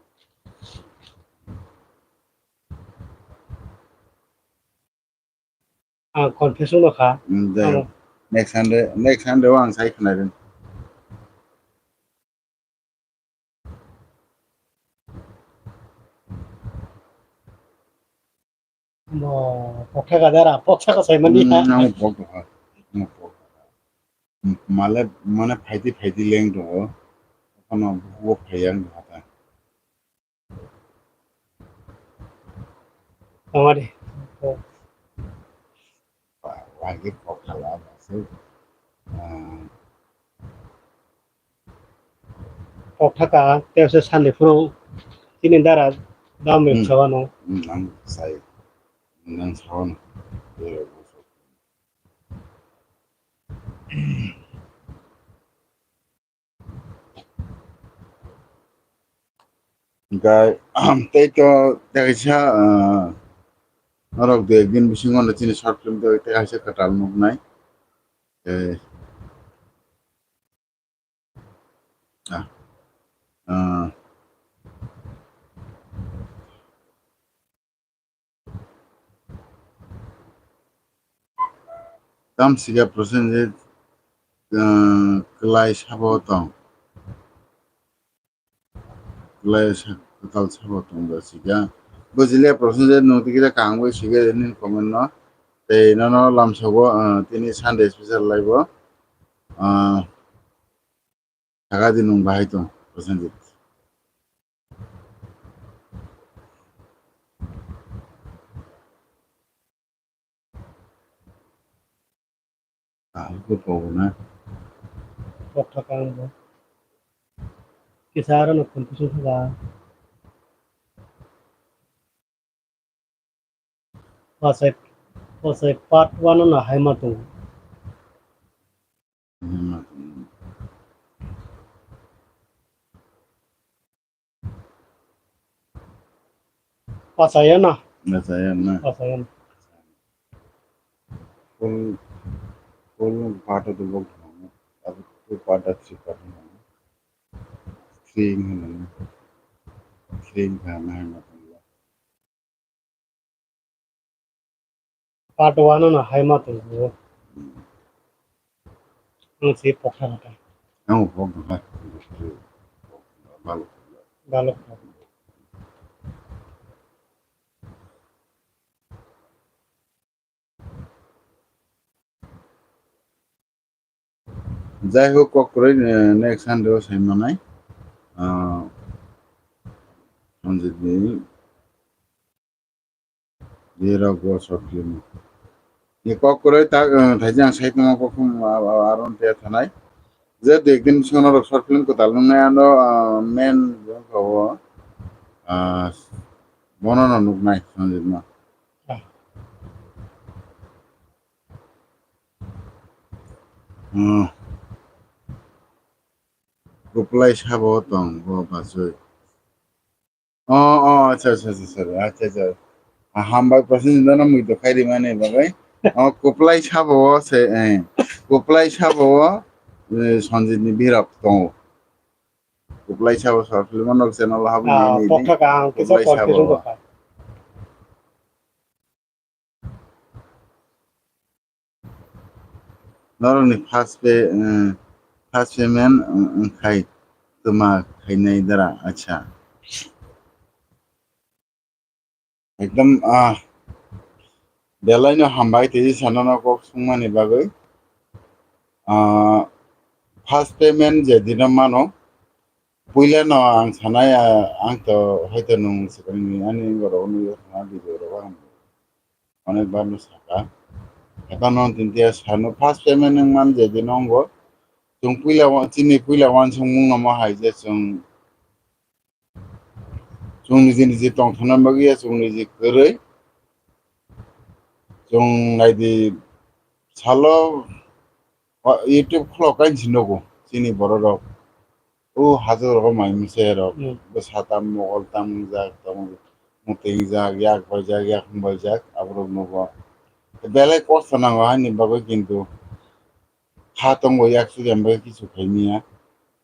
Ang confuse wngkha. Hmm, jai hok. Ang next Sunday, next Sunday o ang sai khna rin. Bo pokha gadara, pokha kasai mani ha. Hmm, ang pok tongkha. Ang pok tongkha. Male, mane phaidi phaidi leng tongo. Okhano bukugo phaiya wng tongkha ta. Tongmani. Ba, wagi kok khala ba se. Ah. Kok thaka, tei se sani phuru chini dara dam rim. Hmm. Sawano. Hmm, ang sai. Nang sawano. Hingkhe tei to tei kaisa, ah, norok dui ek din bisingo no chini short film tei kaisa kwtal nuknai. Eh, ah, ah. Tam sika Prosenjit, ah, kwlai sabo tong. Kwlai sa-, kwtal sabo tong da sika. Bujile Prosenjit nung tikida kangwi sika nini comment no. Tei nono lamsogo, ah, tini Sunday special live o. Ah, Saka di nung bahai tong, Prosenjit. Ah, iku pogo na. Kok thakang bo. Kisa aro no confusion thaka. Pasai, pasai part one no haima tongo. Haima tongo. Pasai ya na? Pasai ya na? Pasai ya na? Full, full part of the world. Abo two part, three part. Three hwnwi. Three hwnwi haima tongo. Part one no haima tongo. Ang si pokha kha. Ang pokha kha. Balok. Balok. Jai hok, kok kwrwi, eh, next Sunday o sai manai. Ah, Sanjit ni, ni rok go short film. Ni kok kwrwi ta, eh, thaijang sai tongma kok thum, ah, ah, aron te thanai. Je dui ek din bisingo norok short film kwtal nungnai ano, ah, main jongka o, ah, bono no nuknai Sanjit no. Ah. Hmm. Kuplai sabo tong bo bachoi. Oh, oh, acha, acha, acha, sorry. Acha, acha. Ah, hambai Prosenjit no mui dokhai rimani bagwi. Oh, kuplai sabo o se, eh. Kuplai sabo o, eh, Sanjit ni birok tongo. Kuplai sabo short film no channel o habwi Ah, nai nai di. Pokha kha ang kisa Kuplai short sabo film o. Dokhai. Norokni first pay, eh, first payment, eh, wngkhai twma khainai dara, acha. Ekdom, ah, belaino hambai tei sanano kok sungmani bagwi. Ah, first payment je dino mano, puilano ang sanai, ah, ang to hoito nung swkangni ani borok nugwi thangna video rok ang onek bar no saka. Haikhe no tini tiya sano first payment wng man je din ongo. Chwng puila wa-, chini puila wansukmung no mo hai je chwng, chwng niji niji tongthokna bagwi ya chwng niji kwrwi. Chwng naidi salo wa-, YouTube khulok kainwi si nugo chini borok rok. O hajok rogo mai mese rok, hmm, bwsa tam, mogol tam wngjak, tamo mwtwi wngjak, yak baijak, yak hum baijak, aborok nugo. Belai kosto nango haini bagwi, kintu ha tongo, yak sujam bagwi kisu khaimya.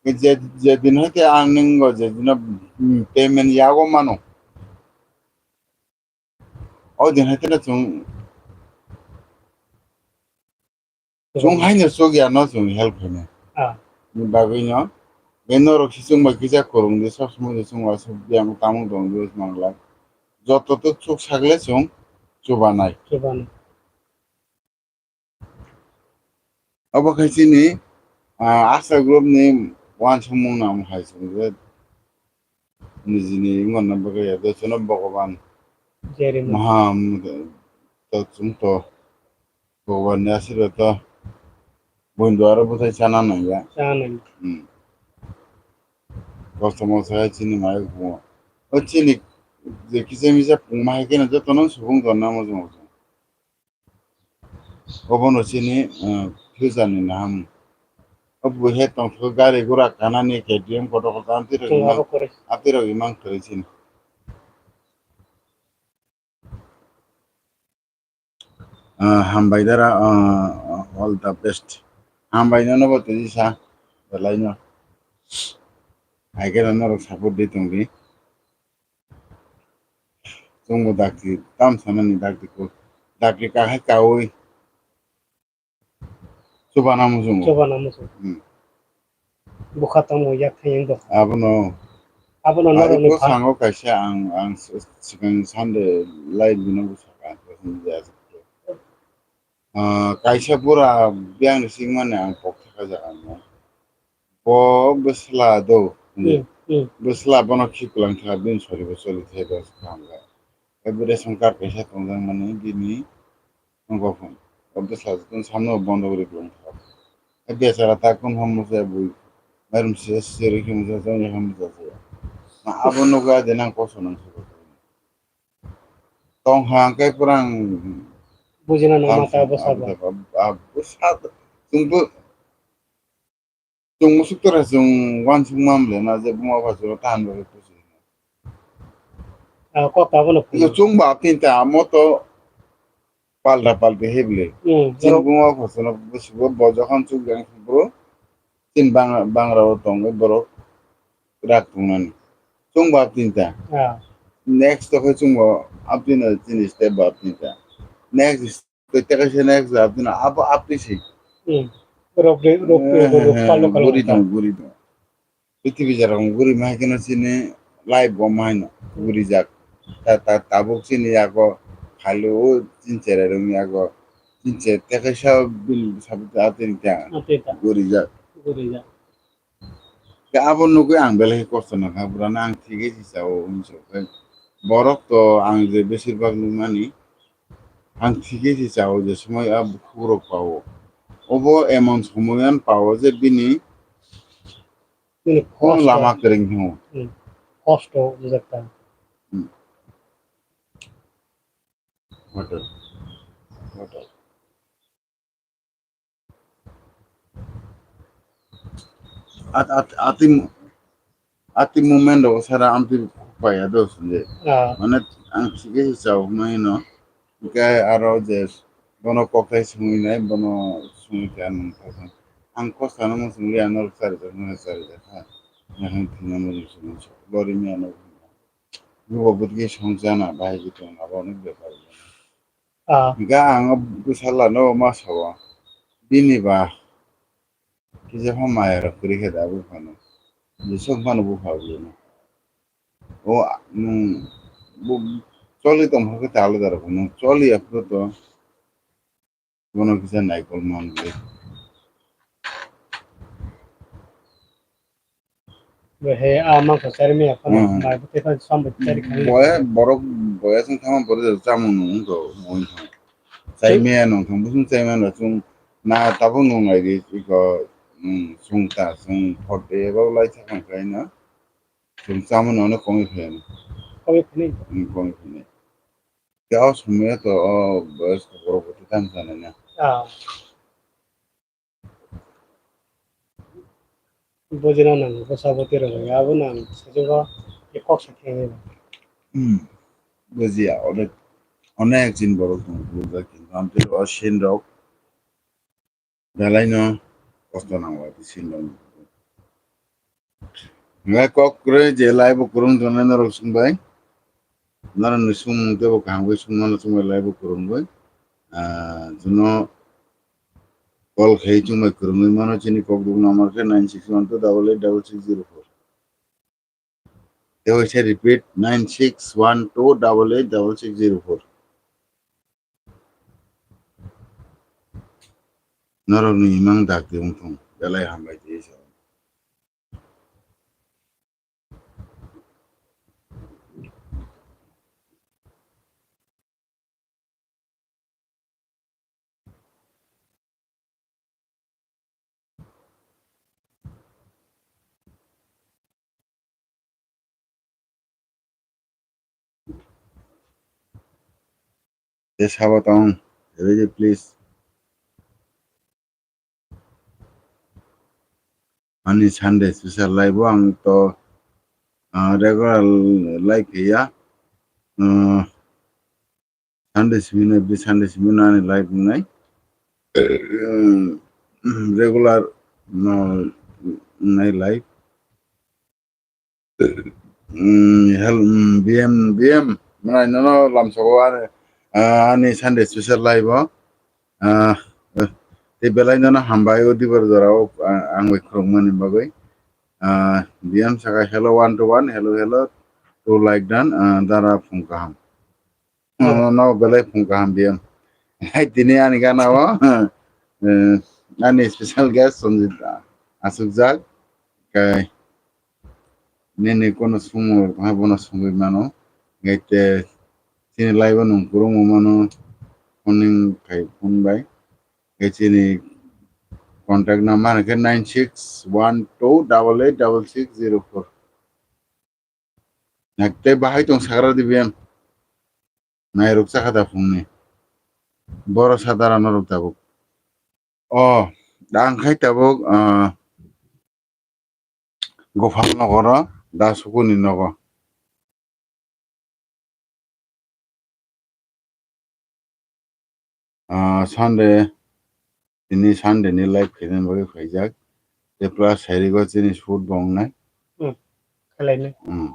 Je, je din hai khe ang nwng o je dino, hmm, payment yago mano. O din hai kheno chwng, chwng haino chukya no chwng help khainai. Ah. Ni bagwi no, be norok si chwng bai kisa kwrwng di, sob somoi di chwng uansuk biyang tamung tong di manglak. Joto to chuk sakle chwng chubanai. Chubanai. Obo khai chini, ah, Asha group ni uansukmung nang hai chwng je nijini wngna bagwi ya, dosono Bhogoban Jeremy. Maha, to chwng to Bhogoban ni asirwad to buini duaro bwthai chana nangya. Chana nangya. Hmm. Kosto mosto hai chini mai kumo. O chini je kisa misa pungma hai khe jotono subung tonna mo jong. Obono chini, eh, future ni naham. O buhe tongthok gari gura kanani K T M kotor kotor amtwi rok Chwng imang, abo kwrwi. Amtwi rok imang kwrwi chini. Ah, hambai dara, ah, all the best. Hambai nono bo tini sa, belai no. Hai khe norok support di tongdi. Chwngbo dakti, tam sanani dakti ko. Dakti kahai kaui. Chubana muchungo. Chubana muchung. Hmm. Bukha tamo yak thayeng do. Abono. Abono norok ni bwskango kaisa ang, ang s-, swkang Sunday live bino bwsaka. Ah, kaisa bura biyang ni singmani ang pok thaka jaga no. Bo bwsla do. Hmm, hmm. Bwsla bono khikwlang thaka bini sori bo choli thai do swkang ga. Abo ration card kaisa tongjak mani bini wngkha phone. O bwsajwk tong samno bondo guri kwlwng kha. E bechara ta kun ham musa bui. Mairum se seri khe musa jong ham musa se. Ma abo nukha de nang koso nang se. Tong ha khe purang bujina nang mata bwsa bo. Bwsa tungbu. Chwng musuk tora chwng uansuk mam le na je buma pha chwng tahan bagwi kusi. Ah, kok abono phunuk. Chwng ba tinta amo to palda paldi heble. Hmm, chwng buma pha chwng busibo bo jokhon chwng gang bro. Tin bang, bangra o tongwi borok rak tongnani. Chwng ba tinta. Ah. Next to khe chwng bo apni chini step ba tinta. Next Tei teka se next jab dina abo apni si. Hmm. Rok de, rok de, rok de, rok palo kalo guri ta. Dong, guri dong. Prithibi jora guri ma keno sini live bo ma hino guri jak. Ta, ta, tabuk sini yago khali o chinchera rung yago chinche teka sa bin sabit atin ta. Atin ta. Guri jak. Guri jak. Khe abo nugwi ang belai khe kosto nangkha, bwrano ang thigwi si chao hwnwi sao khe, borok to ang je besir bak nukmani, ang thigwi si chao je somoi a bukhukrok pao. Obo emon somoi ano pao je bini Bini kono kosto. Lama kwrwng thango. Hmm. Kosto wngjak ta. Hmm. Hotel. Hotel. At, at, ati, ati moment rok sara amtwi paya do sinde. Ah. Mane ang thikhe se chao hwnwi no. Hinkhe aro je bono kokthai swngwi nai, bono swngwi khe ang nang thangkha. Ang kosto no muchungli ano charijak, mane charijak ha. Nahang thwngna muchung swngo, lori maya no. Nugo bwtwi songchana bahai tongna abo onek bepar. Ah. Ga ang bwsala no ma sao. Bini ba kisa pha maya rok kwrwi khe da bwphano. Jesok phano bwpha bwlwino. O nwng bo choli tong khe ta alada rok nwng choli aphuru to. Bono kisa naikol man le. He, a mangsa chari maya phano, hmm, bai bwtwi phano sambai chari kha. Boya, borok, boya chwng thangma borok je chamung nung wngkha, moi thang. Chai maya nung thang, bwswng chai maya nung chwng na tabuk nung nai di, iko, hmm, chwng ta, chwng phot de, abo lai thang kha na. Chwng chamung nung no kongwi phai. Kongwi phai. Hmm, kongwi phai. Khe o somoyo to o boyosko borok bo tei tamo sanai na. Ah. Bujina nango, bwsa bwtwi rwgwi abo nang sijwgo khe kok sa khe. Hmm. Bujiya, onek, onek chini borok tongo, bujak, kintu amtwi o sin rok. Belai no kosto nango ati sin rok. Ngai kok kwrwi je live o kwrwng tongnai norok swngbai. Norok ni swngmung teibo kaham khe swngmano swngbai live o kwrwngwi. Ah, jono call khai chwngbai kwrwngwi mano chini kokduk number khe nine six one two double eight double six zero four. Tei waisa repeat, nine six one two double eight double six zero four. Norokni imang dakti wngthung, belai hambai tei sa. Tei sabo tong, ready please. Ani Sunday special live o ang to, ah, regular live khe ya. Ah, Sunday simi no, every Sunday simi no ani live wngnai. Regular no wngnai live. Mm, hel, mm, B M, B M, mwnai nono lamsogo ani, ah, ani Sunday special live o. Ah, eh, tei belai nono hambai o dibor jora o, ah, ang bai khorokmani bagwi. Ah, B M saka hello one to one, hello, hello, to like dan, ah, dara phung kaham. Oh. No, no, belai phung kaham B M. Hai tini ani gana o, eh, ani special guest Sanjit asukjak. Kai nini kono sumo ha bono sungwi mano. Ngai te chini live o nung kurung mano. Phoning khai phone bai. Ngai chini contact number ke nine six one two double eight double six zero four. Nak tei bahai tong sagra di B M. Nairok chakha da phungni. Boro sadara norok tabuk. O, ang khai tabuk, ah, Gopal nogoro, da sukuni nogo. Ah, Sunday, tini Sunday ni live khaina bagwi phaijak. Tei plus sairigo chini shoot bo wngnai. Hmm, khlainai. Hmm.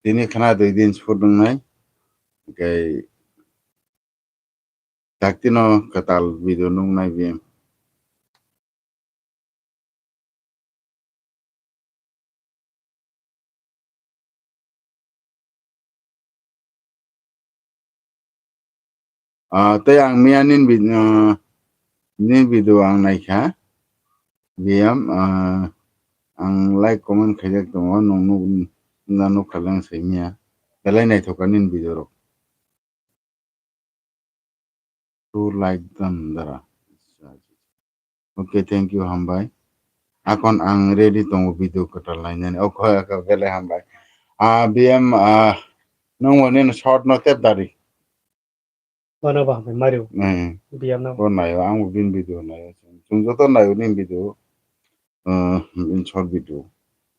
Tini khna dui din shoot wngnai. Hwnkhe daktino kwtal video nuknai bini. Ah, tei ang miya nini vid-, ah, nini video ang naikha. Biyam, ah, ang like comment khaijak tongo, nwng nuk, nwng nukha lang sai miya. Belai naithok kha nini video rok. To like dan dara. Okay, thank you, hambai. Akon ang ready tongo video kwtal nainani. Okay, okay, belai hambai. Ah, B M, ah, nwng bo nini short no tep dari. Bono bo hambai, Mario. Hmm. B M no. Bo nayo, ang bo bini video nayo. Chwng joto nayo nini video. Ah, bini short video.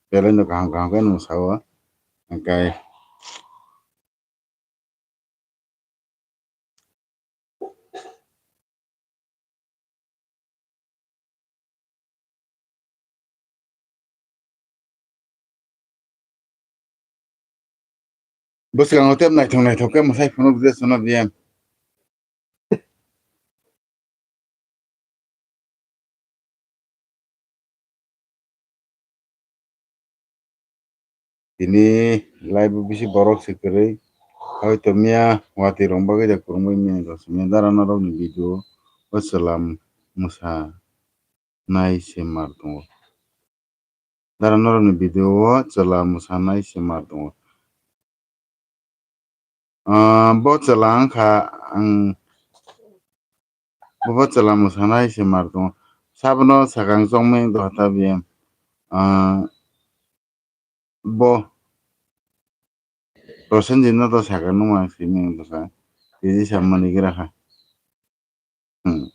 Belai no kaham kaham khe nwng sao. Hwnkhe Bwskango tep naithok naithok khe mwsai phunuk je sono B M. Tini live o bisi borok se kwrwi. Hoito miya watwi rok bagwi da kwrwngwi miya rok se miya dara norok ni video o chwla mwsa nai se mar tongo. Dara norok ni video o chwla mwsa nai se mar tongo. Ah, bo chwla wngkha ang, bo, bo chwla mwsa nai se mar tongo. Sabono sakang chongmeng dohata biyang. Ah, bo Prosenjit no to sakang nung ang simeng dosa. Tiji sammani gira kha. Hmm.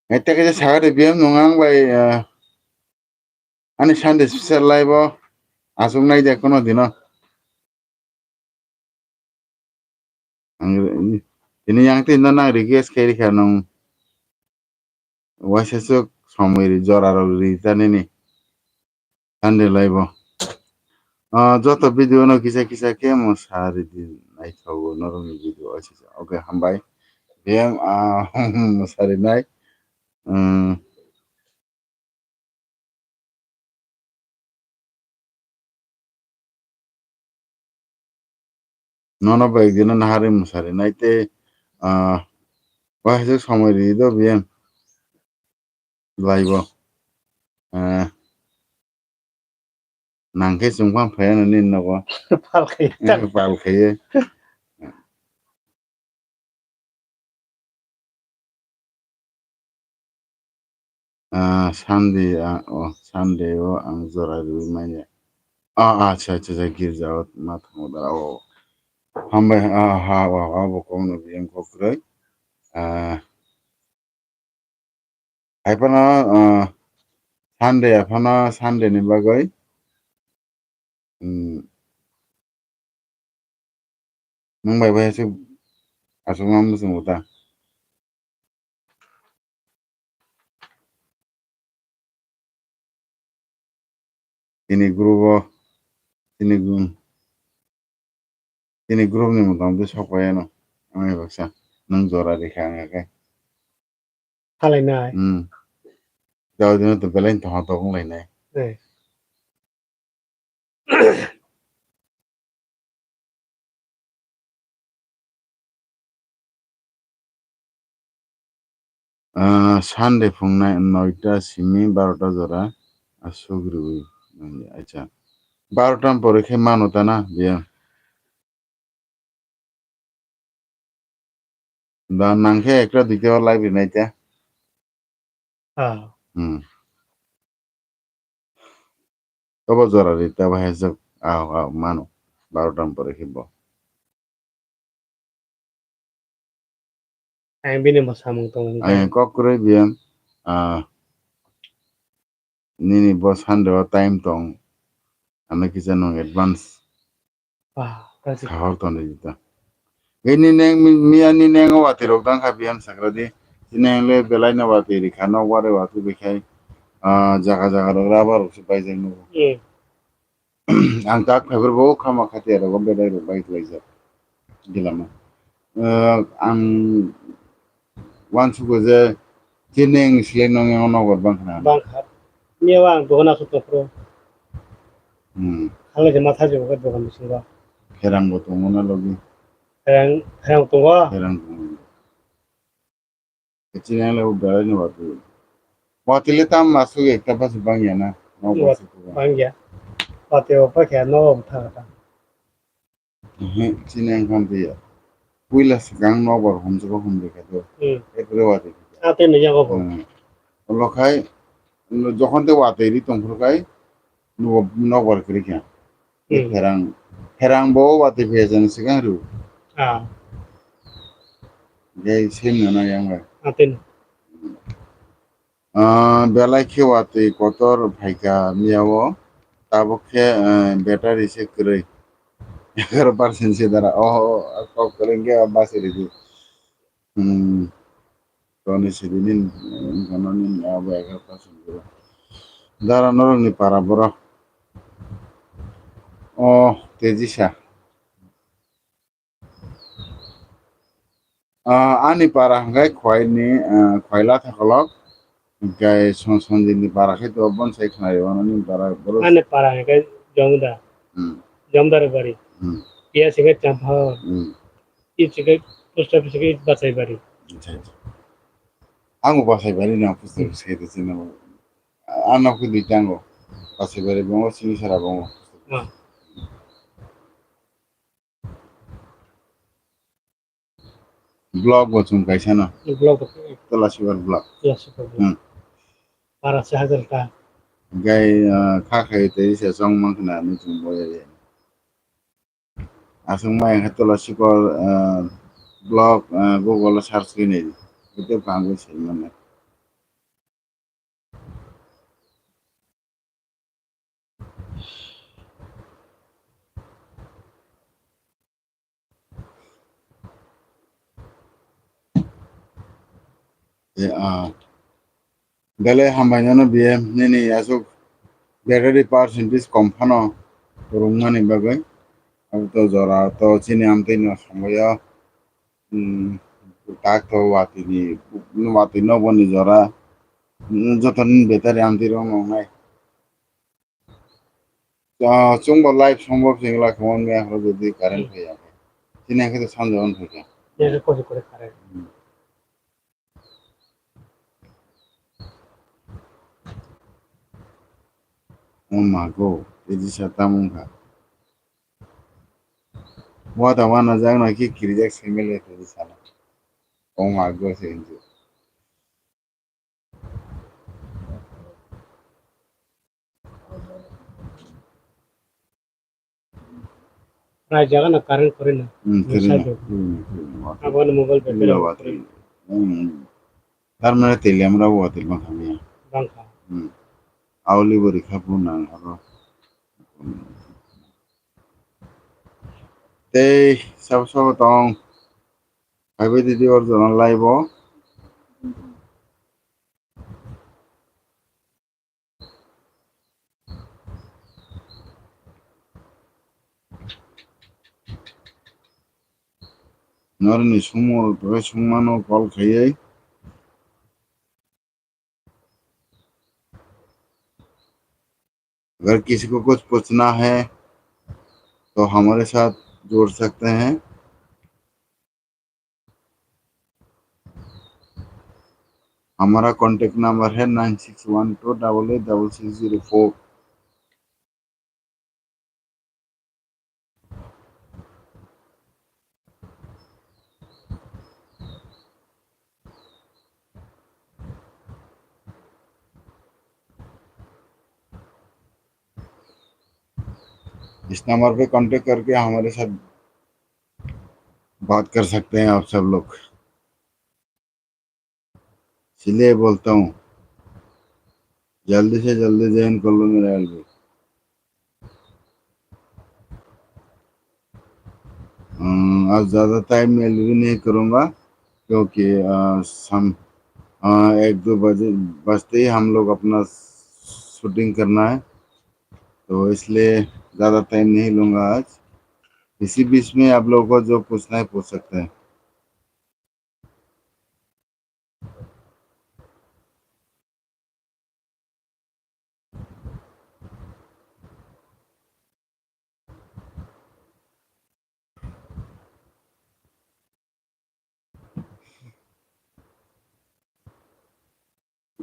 Ete kaisa sagade biyam nung ang bai, ah, ani Sunday special live o aswk nai de kono dino. Ang tini yang tini no nang request khe rikha nung. Waisa swk somoi ri jora rok ri ta nini. Sunday live o. Ah, joto video no kisa kisa khe mo sa ridi naithogo norokni video o sisa. Okay, hambai. Biyang, ah, mo sa rinai. Hmm. Nono bai ekdino naharwi mwsari nai tei, ah, waisa somoi ri do biyang live o. Ah, nang khe chwng phang phai ano nini nogo. Pal khaiye. Pal khaiye. Ah, Sunday, ah, oh, Sunday o ang jora riwi manya. Ah, acha, acha, acha, girja o ma thango da, o. Hambai, ah, ha, wa, wa, bo kok no biyang kok kwrwi. Ah, hai phano, ah, Sunday, aphano Sunday ni bagwi. Hmm. Nwng bai bai aswk, aswk ma mwswngo ta. Chini group o, chini gu-, chini group ni motamoti sok pai ano. Ang bai baksa nwng jora rikha ang khe. Salainai. Hmm. Jao dino to belai tongthok wng lainai. Eh. Ah, Sunday phung nai-, noita simi barota jora aswk riwi nangya. Acha. Barota ni pore khe mano ta na, biya. Da nang khe ekta duita o live rinai ta. Ah. Hmm. Obo jora ri ta bahai jok. Ah, ah, mano. Barota ni pore khe bo. Ang bini bo samung tongo hwnkhe. Ang kok kwrwi biyan, ah, nini bo Sunday o time tong, ano kisa nwng advance. Ah, kaisa. Khahor tongdi jita. Bini neng mi-, miya ni neng o watwi rok dang kha biyan sakra di. Neng le belai no watwi rikha, nok wari watwi bikhai, ah, jaga jaga rok rubber rok se paijak nugo. Hmm. Ang tak phaibar bo khama khatia rogo bedai rok bai klaijak. Gilama. Eh, ang uansugo je chini ang silai nong yang nogor bang khna. Bang kha. Miya ang dogan asuk tongphuru. Hmm. Halai je matha je dogan bisingo. Kherang bo tongo na logi. Kherang, kherang tongo. Kherang tongo. Chini ang le belai no watwi. Watwi le tam asuk ekta basi bangya na. Nok basi kuba. Bangya. Watwi o pakya no tha ta. Ehe, chini ang khan tiya. Puila swkang nokbar humjak humjak khe to. Hmm. Ekre watwi. Ate ni yago bo. Hmm. Olo khai, jokhon te watwi ri tongphuru khai, nubo nokbar kwrwi kha. Hmm. Pherang, pherang bo watwi phiyajani swkang rw. Ah. Gai sem nana yang bai. Atin. Ah, belai khe watwi kotor phaikha miyao, tabuk khe, eh, battery se kwrwi. Egaroh percent se dara. Oh, kok kwrwi khe basi ridi. Hmm. Toni sidi nin, eh, kono nin abo egaroh percent kwrwi. Dara norokni para borok. Oh, Tejisa. Ah, ani para hwnkhe Khwaini, ah, Khwaila Thakolok, hwnkhe Son-, Sonjitni para khe to bonsai khnai, wanani para borok. Ani para hwnkhe Jomda. Hmm. Jomdar bari. Hmm. Piyas hwnkhe Champha. Hmm. Ip hwnkhe post office hwnkhe Basaibari. Acha, acha. Ang bo Basaibari no post office khe de chino. Ano khe dui tango. Basaibari bongo, Simisara bongo. Ah. Block bo chwng kaisa no. Block bo. Tulasibar block. Tulasibar block. Hmm. Para se hajar ta. Gai, ah, kha khai tei se chong mang khna ni chwng boya ya. Aswk mai kha Tulasibar, ah, block, ah, Google o search khe nai. Ite pangwi se mane. E, ah. Belai hambai nono biye nini aswk battery percentage kom phano rwngmani bagwi. Abo to jora to chini amtwi no sambai o. Hmm, tak to watwi ni, watwi nobo ni jora, hmm, joto ni battery amtwi rok nongnai. Ah, chwngbo live sombok se wngla khe, on miya horo jodi current phaiya khe. Chini khe to sanjak on phaikha. Nini khe kosi kore current. Hmm. Oh my God, Tejisa tamo wngkha. Wata wana jak no khe kirijak simi le Tejisa no. Oh my God, se hinjak. Prai jaga no current kori na. Hmm, kori na. Side o. Hmm, hmm, water. Abo no mobile battery. Illa water. Hmm. Tar mane teli amra water bang kha miya. Bang kha. Hmm. Auli bori kha bu nang aro. Tei sabo sabo tong. Phaibai di di or jona live o. Norni sumor, sumano call khaiwi. अगर किसी को कुछ पूछना है तो हमारे साथ जुड़ सकते हैं। हमारा कॉन्टैक्ट नंबर है nine six one two double eight double six zero four। इस नंबर पे कॉन्टैक्ट करके हमारे साथ बात कर सकते हैं आप सब लोग। इसलिए बोलता हूँ, जल्दी से जल्दी ज्वाइन कर लो मेरा एलबी। अम, आज ज़्यादा टाइम में एलबी नहीं करूँगा, क्योंकि, अ, सम-, अ, एक दो बजे, बजते ही हम लोग अपना शूटिंग करना है, तो इसलिए ज़्यादा टाइम नहीं लूँगा आज। इसी बीच में आप लोगों को जो पूछना है, पूछ सकते हैं।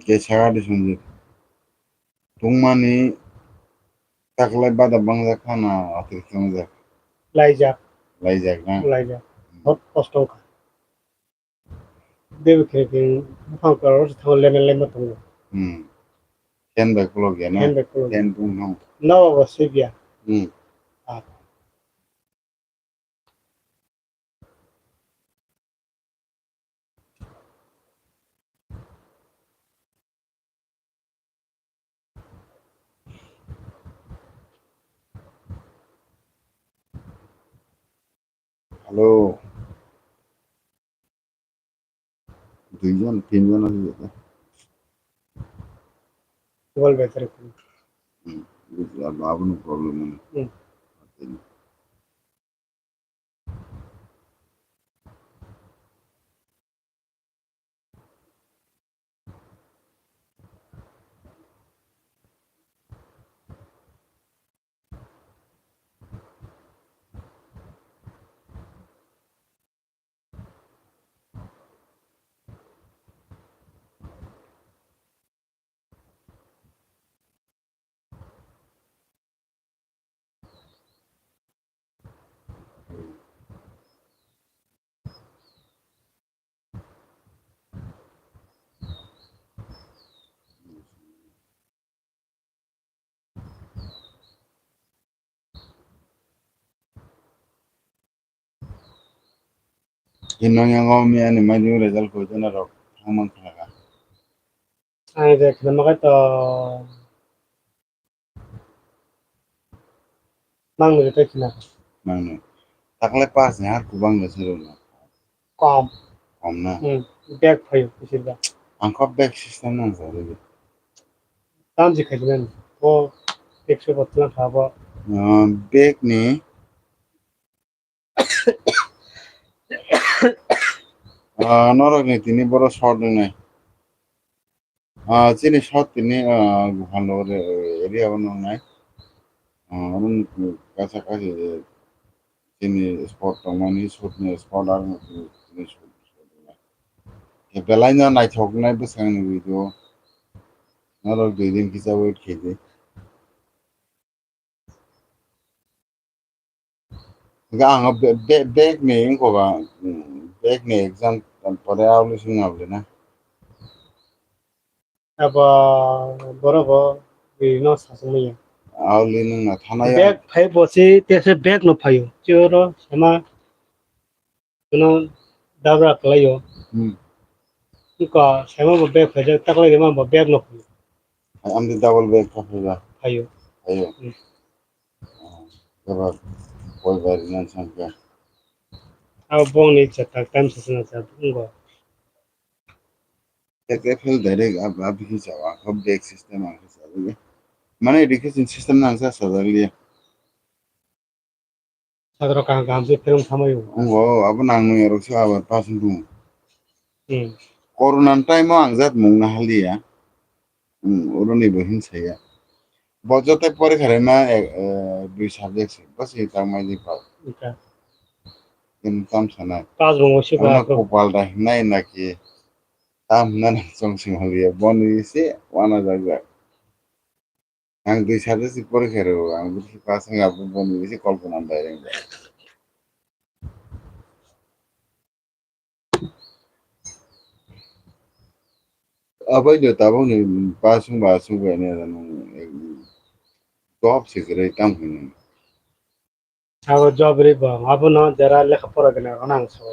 Khe saka di Sanjit. Tungmani taklai bada bangjak kha na atir khe wngjak? Laijak. Laijak na? Laijak. Bot kosto wngkha. Debi khe khe buphang kwrwrok se thango lema lema tongo. Hmm. Fan bai kulok ya na? Fan bai kulok. Fan tong thang. Nobo bo sibya. Hmm. Ah. Hello. Duijon, tinjon ase jate. Mobile battery full. Hmm, bujhla, abo no problem mane. Hmm. Hinwi yango miya ni maidu result koi jana rok thang man khna kha. Ang je khna makai to. Nang ni tei khna. Nang ni. Takle pass ni har kubang le sero na. Kom. Kom na. Hmm. Bag phayo kisir ba. Ang kho bag system nang sa re. Tam ji khai jina. O bag se botla kha ba. Ah, bag ni. Ah, norok ni tini boro short wngnai. Ah, chini short tini, ah, Guhan lo re, area o nongnai. Ah, oro ni kasa kasi je chini spot tongmani, shoot ni spot aro tini shoot, shoot wngnai. Belai no naithok nai bwsang ni video. Norok dui din kisa wait khe di. Hingke ang be-, be-, bag ni wngkha ba, mm, bag ni exam pore auli sung abli na. Abo borok bo ri no sasung manya. Auli nung na thana ya. Bag phai bo si tesa bag no phaio. Chiro sama kuno dabra khlaio. Hmm. Ko sama bo bag phai jak taklai ma bo bag no phaio. Amdi double bag ka phaio. Phaio. Phaio. Hmm. Kebak koi bari nan sangka. Abo bongni chetak time session sa ngo. Tek tek phel direct ab, ab hi chawa, kho bag system ang khe chawa. Mane education system nang sa sa liya. Sadro kaham kaham se pherung thamai o. Ngo, abo nang nung erok se abar pass wng thung. Hmm. Corona time o ang jat mung na haliya. Hmm, oro ni bo hin saya. Bo joto porikha rema, eh, eh, dui subject se, bas hi tang mai di pa. Okay. Em tam sana. Pass bo ngo se ba. Ano ko. Kopal da hinai na ki. Tam na na chong sing haliya. Boni se wana jak jak. Ang dui sade si porikha rw, ang bisi pass wng abo boni bisi kolpona bai reng. Abai no tabuk ni pass wng ba aswk bai ne job se kwrwi tam hwnwi. Abo job ri bo, abono jera lekha pora gwnang rok nang so,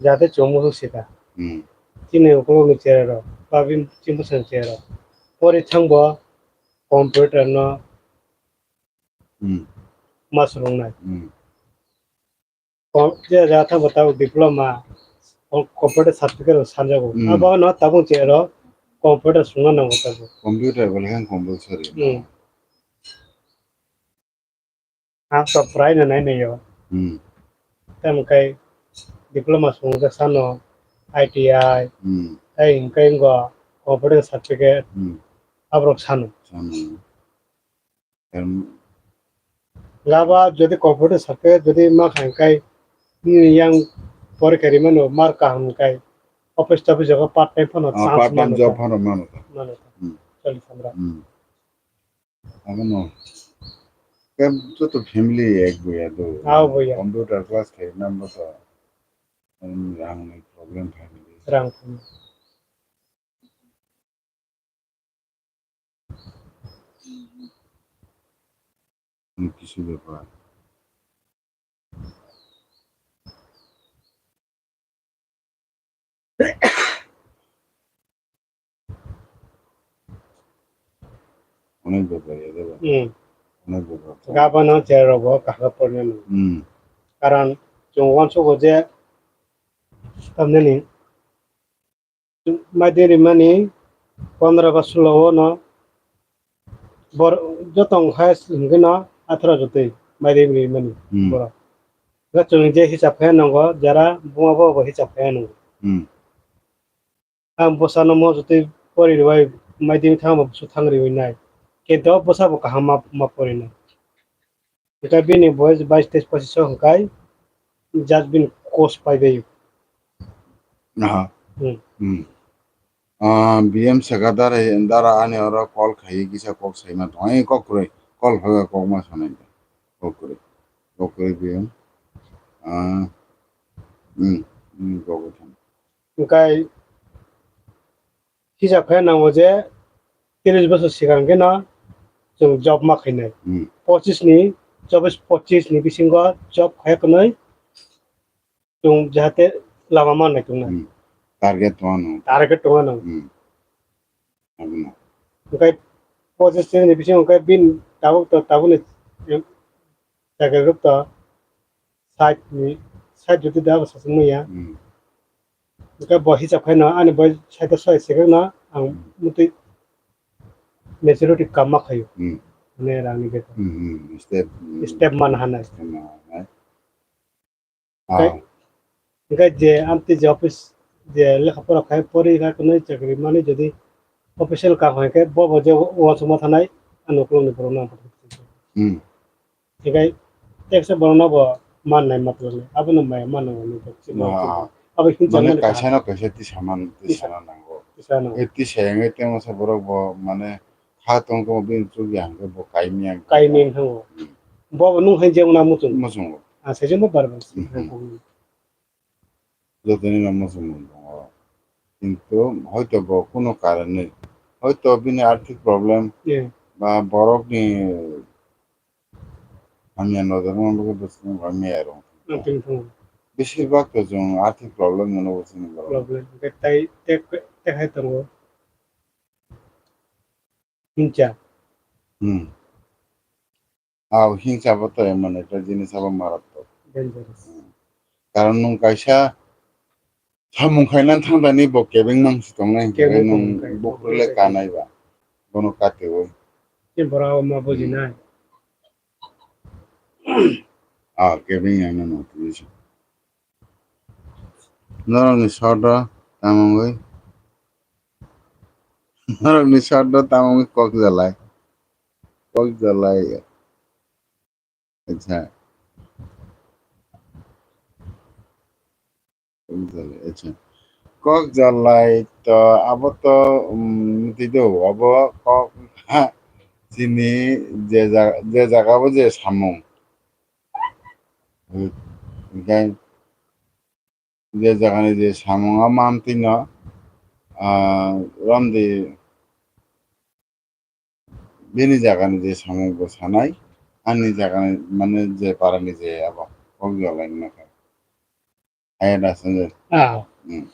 jate chwng muchung sika. Hmm. Chini ukulukni chera rok, babin chini bwsang chera rok. Pori thang bo computer no Hmm. ma swrwngnai. Hmm. Kom-, je ja thang bo tabuk diploma, o computer certificate rok sanjago. Hmm. Abo no tabuk chera rok computer swrwngna nango tabuk. Computer bo lekha compulsory. Hmm. Ang to prai no nai naio. Hmm. Tamo kai diploma song jak sano, I T I, Hmm. tei hingkai ngo computer certificate Hmm. aborok sano. Sano. Em. Gaba jodi computer certificate jodi ma kha hingkai nini yang porikha rimano mark kaham hingkai office tophis jaga part time phano Oh, chance part time mano job ta. Phano mano ta. Mano ta. Hmm. Choli samra. Hmm. Abono. Kem joto family ek boya do. Ah, boya. Computer class khe nam bo to. Em, rang ni problem family. Rang phano. Hmm, kisu bepar. Onek bepar ya, de ba? Hmm. Onek bepar. Gabano chera rok bo kaham pornai mano. Hmm. Karon chwng uansukgo je tamnani maidin rimani pondro ba sulo o no bor-, joto wng kha hingke no atharo jotoi maidin rimani Hmm. borok. Ga chwng je hisab khe nango, jara buma bo bo hisab khe nango. Hmm. Ang bwsano mo jotoi pori rwbai maidin thang bo bwswk thang riwi nai. Kintu o bwsa bo kaham ma, ma pori nai. Hingke bini boyes bais teis pochis o hingkai judge bini course paibai. Aha. Hmm. Hmm. Ah, B M Sekadar, dara ani oro call khai kisa kok saima tong. Ai kok kwrwi, call phaiba kok ma sanai. Kok kwrwi. Kok kwrwi B M. Ah. Hmm. Hmm, kok kwrwi. Hingkai hisab khe nango je tris bosor swkang khe no chwng job ma khainai. Hmm. Pochis ni, chobis pochis ni bisingo job khai kwnwi chwng jahate lama man nai tongna. Hmm. Target tongma nang. Target tongma nang. Hmm. Abono. Hingkai pochis ni bisingo hingkai bin tabuk to, tabuk ni, em, chakri rok to side ni, side jodi da bo sasung maya. Hmm. Hingke bo hisab khaino ani bai side soi sekno ang Hmm. mutwi majority kamma khayo. Hmm. Mane rangni bepar. Hmm, hmm. Step, hmm. Step man hanai. Step man hanai. Hingke, Ah. hingke je amtwi je office je lekha pora khai pori khai kunui chakri mani jodi official kam hai khe bo bo je uansukma thanai ang ukulukni borokno ang. Hmm. Hingke teksa borokno bo mannai matwlangni, abono maya mano hwnwi bo chini Ah. abo hinsa Mane mani kaisa kaham. No kaisa tisa man, Tisa. Tisa na nango. Tisa no. E tisa yang e tengmasa borok bo mane kha tong tong bini chukya hwnkhe bo kaimya. Kaimya wngkha bo. Hmm. Bo bo nung hai jemon muchung. Muchungo. Ah, sejong bo bar bar. Mhm. Jotoni no muchung tongo. Kintu hoito bo kuno karon ni, hoito bini arthik problem, Yeah. ba borokni hamya nojor wngma bagwi bwswk hamya rwng thangkha. Ang tini thangkha. Besir bak to chwng arthik problem no bwswkni borok. Problem. Hwnkhe tai, tei, tei hai tongo. Hingcha. Hmm. Aw, hingcha bo to emon ekta jinis abo marattok. Dangerous. Hmm. Karon nwng kaisa samung khaina thangdani bo kebeng mang si tongnai, hingkhe nwng buphuru le kanai ba. Bono katiwi. Tei borok ma bujinai. Ah, kebeng yang no notification. Norokni short o tamungwi. Norokni short o tamungwi kok jalai. Kok jalai. Acha. Kok jalai, acha. Kok jalai to abo to, um, twi do, abo kok ha chini je ja-, je jaga bo je samung. Hwnkhe je jagani je samung o mantwi no, ah, romdi bini jagani je samung bo sanai, ani jagani mane je parani je abo kok jalai nokha. Aya da sanjak. Ah. Hmm.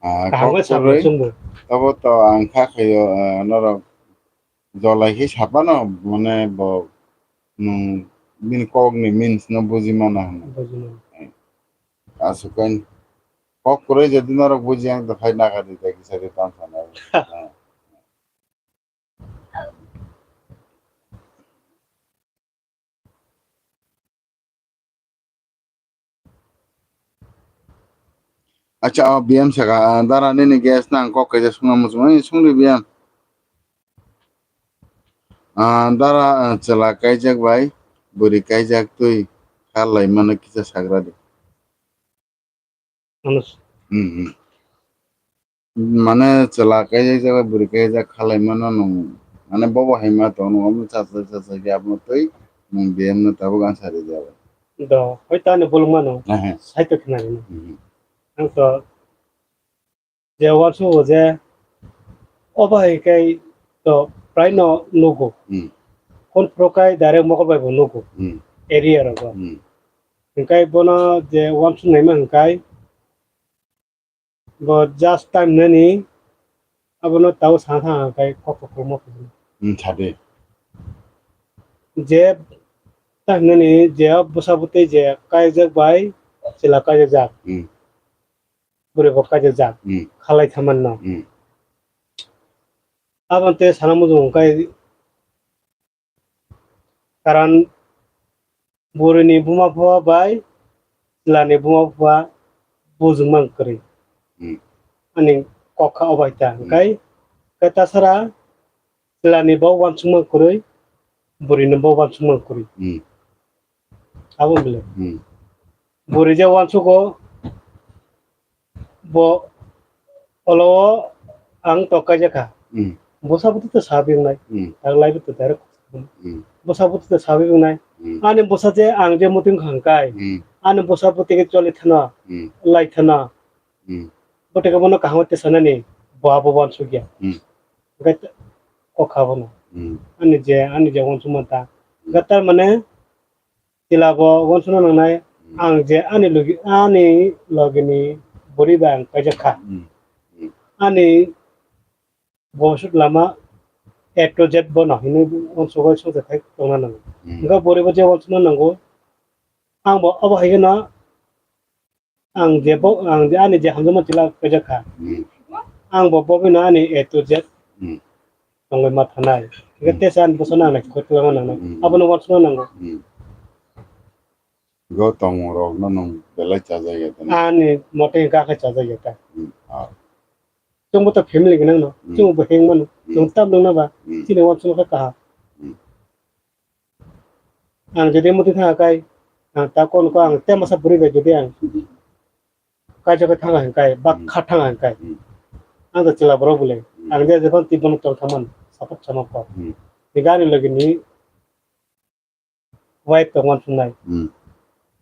Ah, kaham kok khe samung kwrwi chwngbo. Abo to ang kha khayo, ah, norok jolai khe saphano, mane bo nwng bini kokni means no buji mano hwnwi. Buji mano. Aswk khe kok kwrwi jodi norok buji ang to khai naka di, kisa di tamo sana. Acha, o B M saka, ah, dara nini guest nang kok kaisa sungna muchung, ani sungri B M. Ah, dara, ah, chwla kaijak bai bwrwi kaijak twi kha lai mano kisa sagra di. Ano s- Hmm, hmm. Mane chwla kaijak jaga bwrwi kaijak khalai mano nwng. Mane bobo hai ma tong nwng omo cha cha cha cha khe abo twi nwng B M no tabuk answer rijak. Do, hoi ta ni bolong mano. Ehe. Sai to khna rino. Hmm. Ang to je uansuk o je obo hai kai to prai no nugo. Hmm. Kon pro kai direct mokol bai bo nugo. Hmm. Area rogo. Hmm. Hingkai bono je uansuk naima hingkai bo just time nani abono tao sana thang hingkai kok kok kok mokol. Hmm, sade. Je time nani je bwsa bwtwi je kaijak bai chwla kaijak jak. Hmm. Bwrwi bo kaijak jak. Hmm. Khalai thaman no. Hmm. Aboni tei sana muchung hingkai karan bwrwini buma bupha bai chwlani buma bupha bujwk mang kwrwi. Hmm. Ani kok kha obo hai ta. Hmm. Hingkai, hingkai tasara chwlani bo uansuk mang kwrwi, bwrwini bo uansuk mang kwrwi. Hmm. Abo bwle. Hmm. Bwrwi je uansugo, bo olo o ang tok kaijak kha. Hmm. Bwsa bwtwi to sabi wngnai. Hmm. Tak lai bwtwi direct. Hmm. Bwsa bwtwi to sabi wngnai. Hmm. Ani bwsa je ang je muting kha hwnkhe. Hmm. Ani bwsa bwtwi khe choli thana, hmm, lai thana. Hmm. Bo teke bono kaham te sanani bo abo uansuk ya. Hmm. Hwnkhe kok kha bono. Hmm. Ani je, ani je uansuk man ta. Hmm. Hwnkhe tar mane Chwla bo uansukna nangnai, hmm, ang je ani logi, ani logini bwrwi bai ang kaijak kha. Hmm. Hmm. Ani bwswk lama A to Z bono hinwi uansugwi songcha khai tongna nango. Hmm. Hwnkhe bwrwi bo je uansukna nango, ang bo obo hai kheno Ang je bo, ang je ani je hamjakma chwla kaijak kha. Hmm. Ang bo, bo bini ani A to Z, hmm, tongwi ma thanai. Hingke, hmm, tesa ani bwsano ang naikhe koi twlangma nangnai. Hmm. Abono uansukna nango. Hmm. Go tongmung rokno nwng belai chajakya ta. Ani mote hingke khe chajakya ta. Hmm. Ah. Chwngbo to family gwnang no. Hmm. Chwngbo heng mano. Hmm. Chwng tam nangna ba. Hmm. Chini uansukma khe kaham. Hmm. Ang jodi muti thanga kai, ang ta kon ko ang te masa bwrwi bai jodi ang kaisa kai thanga hwn kai, ba, hmm, kha thanga hwn kai. Hmm. Ang ta chwla borok bole. Hmm. Ang je jepang twi bono tong thangman, support sama kok. Hmm. Ni gani logi ni wife tong wan sungnai. Hmm.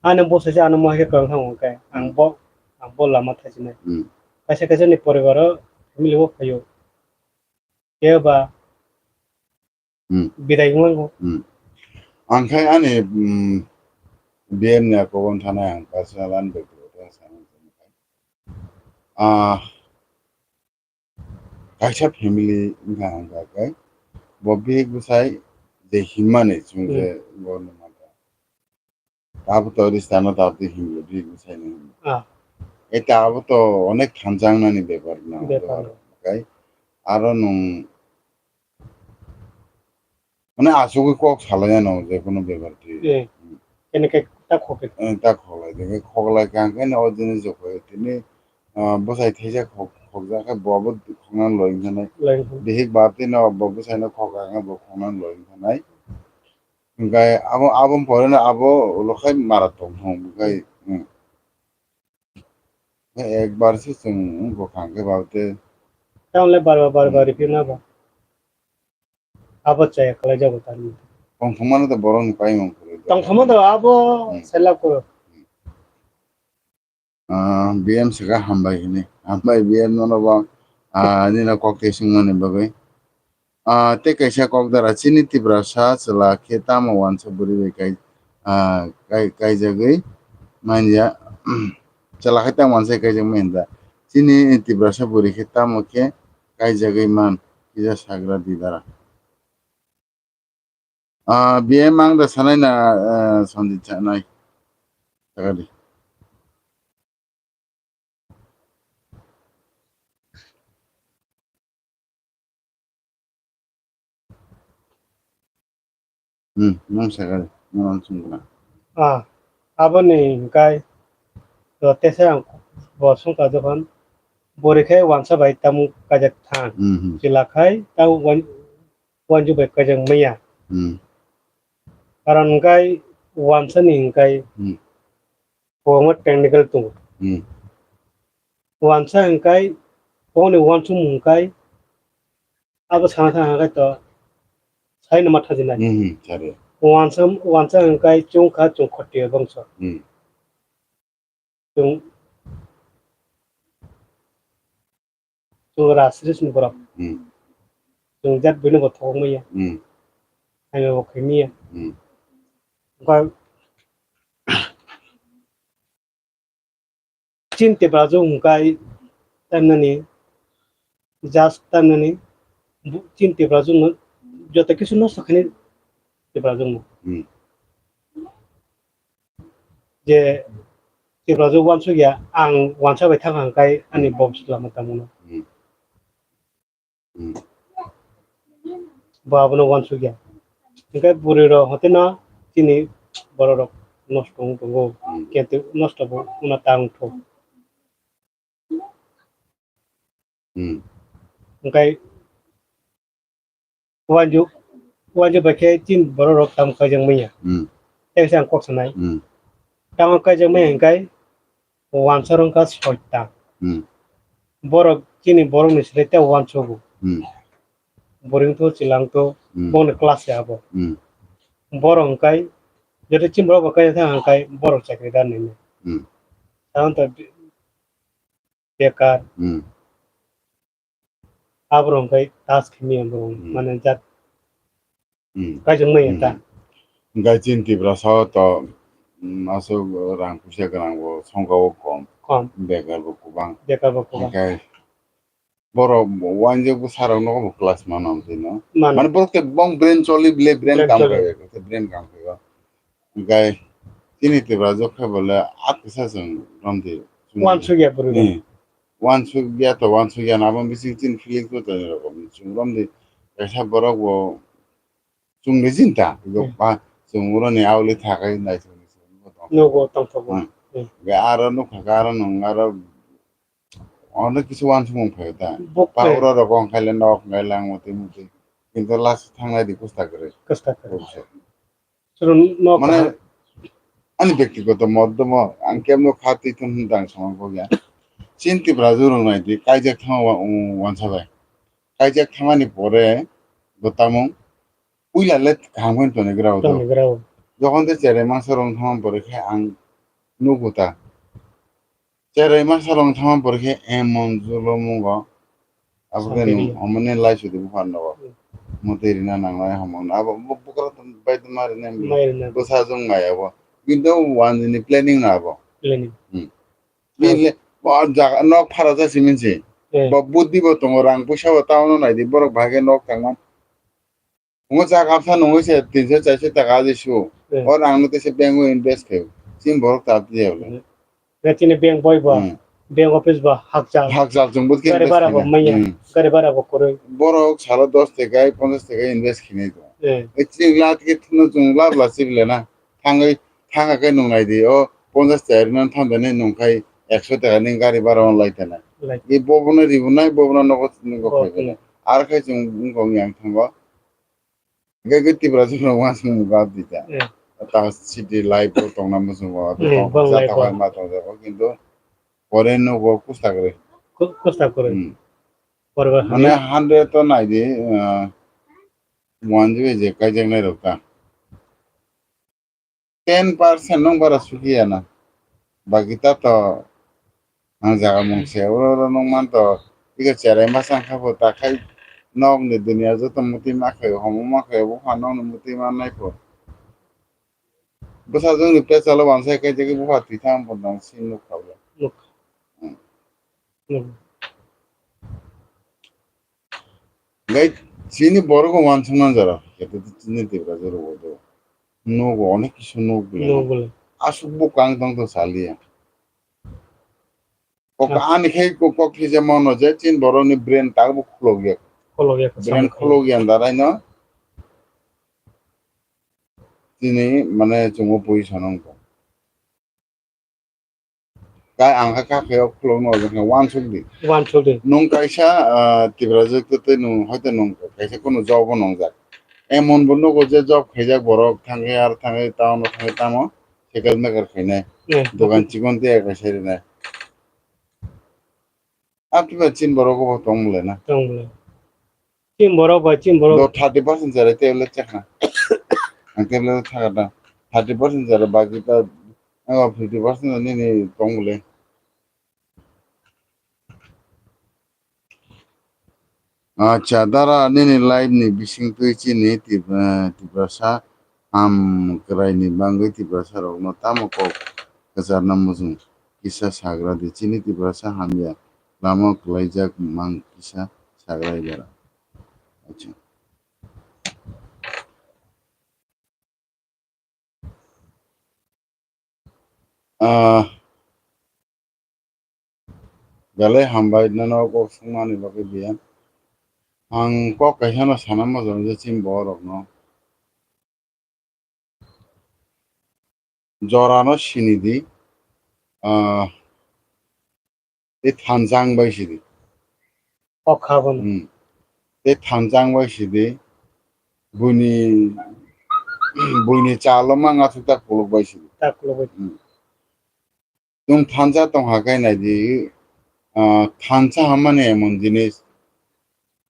Ani bo saja ano mo hai khe tong thang hwn kai. Ang, hmm, bo, ang bo lama thaisinai. Hmm. Kaisa kaisa ni poribar o family o phaio. Khe ba Hmm. Bidai wnglango. Hmm. Ang khai ani, mm, B M ni akogon thanai ang personal ani bektigoto sanai. Ah, kaisa family wngkha ang kha khe, bo bihik bwsai je himmani chwng je Hmm. bo numa ta. Abo to ristano ta twi himlo bihik bwsai ni himlo. Ah. Eta abo to onek thansa wngnani bepar na Bepar. Kai aro nwng Mane asugwi kok salai ano je kono bepar twi. Eh, kene ke ta khok ke. Eh, ta khoklai de, khoklai kha khe o jinis jokho tini, ah, bwsai theisa khok, khokjak khe bo abo khokna loi wngkha nai. Loi wngkha. Bihik bap twi no bo bwsai no khok kha khe bo khokna loi wngkha nai. Hwnkhe abo, abo pore no abo ulo khai mara tong thong khai, hmm. Ekbar se chwng wngkha khe ba tei. Tamle bar bar, bar bar Hmm. ripina ba. Abo chaya khlai jago tani. Tongthokmano to borokni paimang kwrwi. Tongthokma to abo Hmm. selak kwrwi. Ah, B M saka hambai hini. Hambai B M nono bo, ah, nini kok twi swngmani bagwi. Ah, tei kaisa kok dara chini Tiprasa chwla khe tamo wansa bwrwi bai kai, ah, kai, kaijagwi manya. Chwla khe tamo wansa kaijak manya da. Chini Tiprasa bwrwi khe tamo khe kaijagwi man kisa sagra di dara. Ah, B M ang da sanai na, ah, Sanjit sanai. Taka di. Hmm, nung saka di, nung ang sung kena. Ah, aboni hingkai, to tesa ang bo sung ka jokhon, bori khai wansa bai tamu kajak thang. Hmm, hmm. Chila khai, tau wan-, wanju bai kajak maya. Hmm. Karon hingkai, wansa ni hingkai, Hmm. kwbangma technical tongo. Hmm. Wansa hingkai, bongni wansukmung hingkai, abo sana thang hingkai to, sai no ma thajinai. Hmm, hmm, sare. Wansa, wansa hingkai, chwng kha, chwng khoti bongso. Hmm. Chwng, chwng rajsris ni borok. Hmm. Chwng jat bini bo thok maya. Hmm. Hai bo khaimaya. Hmm. Hingkai, Chin Tiprajwk hwnkhe tamnani, just tamnani, bu-, Chin Tiprajwkno joto kisu nosto khainai Tiprajwkno. Hmm. Je Tiprajwk wansukya, ang wansa bai thangkha hwnkhe ani Hmm. bobs lama tangmano. Hmm. Hmm. Bo abono wansukya. Hingke bwrwi rok hoteno chini borok rok nosto wng tongo. Hmm. Kente nosto bo wngna ta wngthok. Hmm. Hingke wanju, wanju bai khe chini borok rok tamo kaijak manya. Hmm. Tei se ang kok sanai. Hmm. Tamo kaijak manya hingke wansa rok wngkha soita. Hmm. Borok chini borok ni sle tei wansugo. Hmm. Bwrwi wngthu, chwla wngthu, Hmm. bongni class ya abo. Hmm. Borok hwnkhe, joto chini borok bo kaijakha hwnkhe, borok chakri da nini. Hmm. Saron to be-, bekar. Hmm. Aborok hwnkhe tas khimi borok, Hmm. mane jat Hmm. kaijak manya Hmm. ta. Hwnkhe chini Tiprasa o to, hmm, aswk rang puisa gwnang bo songkha o kom. Kom. Bekar bo kwbang. Bekar bo kwbang. Hwnkhe Borok wanjak bwsarok nogo bo class mano amtwi no. Mano. Mane borok khe bong brain choli bile brain Brain kam choli. Khai, khe brain kam khai. Hwnkhe chini Tiprajwk khe bole a kisa chwng romdi. Wansukya bwrwi. Hmm. Wansukya to wansukya na, abo bising chini feelings bo tongwi rok chwng romdi. Kaisa borok bo Chwng ni jinta, Hmm. ba, chwng oro ni auli thakai naising ni chwng bo tong. Nogo tongthogo. Hmm. Hmm. Ge aro nukha khe aro nwng aro onek kisu wansukmung phaio ta. Bok Pa khe. Oro rok wng khaile nok ngai lang moti moti. Kintu last thangnai di kusta kwrwi. Kusta kwrwi. Bokse. Chwng nok Mane, ha- ani bektigoto mot damo, ang kemno kha twi thung hwn dang samang kok ya. Chin Tiprajwk rok nai di, kaijak thangma wa-, wansa bai. Kaijak thangmani pore bo tamo Puila le kaham khe toni gra o. Toni gra o. Jokhon de cherai masa rong thangma pore khe ang nugo ta. Cherai masa rong thangma pore khe emon julo mungo. Abo khe Sabiri. Nwng omoni lai sudi buphar nogo. Hmm. Motwi rina nangnai hamung no. Abo bu-, bukra to bai to ma rina. Mai rina. Bwsa jung mai abo. Kintu wanjini planning no abo. Planning. Hmm. Bini le, bo jaga nok phara ja simi se. Eh. Bo buddhi bo tongo, rang puisa bo town no nai di, borok bahai khe nok tangma. Omo jaga apsa nungwi se tinso charso taka aji su. Eh. O rang no tei se bank o invest khe. Chini borok ta twi ya le. Hmm. Na chini bank boi bo, hmm, bank office bo hakchal. Hakchal chwng bo khe gari bhara bo manya, hmm, gari bhara bo kwrwi. Borok salo dos taka, ponchash taka invest khinai do. Eh. E chini lat khe thwngno chwng lab la sibile na. Thangwi, thanga khe nung nai di. O ponchash taka rwna thang da ne nung khai ekso taka ni gari bhara on lai tana. Lai. E bobono ribunai, bobono nogo nungo bo khai tana. Ar khai chwng wngkha yang thango. Hingke ke Tiprasa rok uansukmung gap di ta. Eh. Ta city life o tongna muchungo, eh, bang life o. Kintu pore nugo kusta kwrwi. Ku-, kusta kwrwi. Hmm. Pore ba mane hamya. Hundred to nai di, ah, one G B je kaijaknai rok ta. Ten percent nung bara suki ya na. Bagi ta to ang jaga mung se oro oro nung man to. Iko cherai masang kha bo ta khai nok ni dunia joto muti ma khai homo ma khai bo pha nok ni muti ma nai pho. Bwsa jung ni pesa lo wansai khai jagui bo pha twi thang bo nang si nuk kha bo. Nuk. Hmm. Nuk. Gai chini borok o wansukna jora, kete chini Tiprasa rok o do. Nogo onek kisu nog bile. Nog bile. Asuk bo kang tong to saliya. Kok ah. Ani khai kok, kok thija mono je chin borok ni brain ta bo khulok ya. Khulok ya, brain khulok ya darai no. Tini mane chungo position wng tong. Kai ang kha kha khe o khulok no ojak khe wansuk di. Wansuk di. Nung kaisa, ah, Tiprasa twi twi nung hoite nung kaisa kunu job o nung jak. Emon bo nugo je job khaijak borok thangwi ar thangwi town o thangwi tamo cycle maker khainai. Eh. Dogan chikon tei kaisa rinai. Apni ba chin borok bo tong le na. Tong le. Chin borok bai chin borok. Do thirty percent jare tablet chakha. Ang tablet chakha da. Thirty percent jare bagi ta, ang fifty percent nini tong le. Acha, dara nini live ni bising twi chini Tip-, eh, Tiprasa ham kwrai ni bangwi Tiprasa rokno tamo kok kwcharna muchung kisa sagra di. Chini Tiprasa hamya lama kwlaijak mang kisa sagra ibara. Acha. Ah, belai hambai nono kok songmani bagwi biyan. Ang kok kaisa no sana muchung je chini borok no. Jora no sini di. Ah, Tei thansa wng bai sidi. O kha bono. Hmm. Tei thansa wng bai sidi. Buini, buini chalo ma ngathuk ta kuluk bai sidi. Ta kuluk bai. Hmm. Chwng thansa tong ha khe nai di, ah, thansa hamani emon jinis.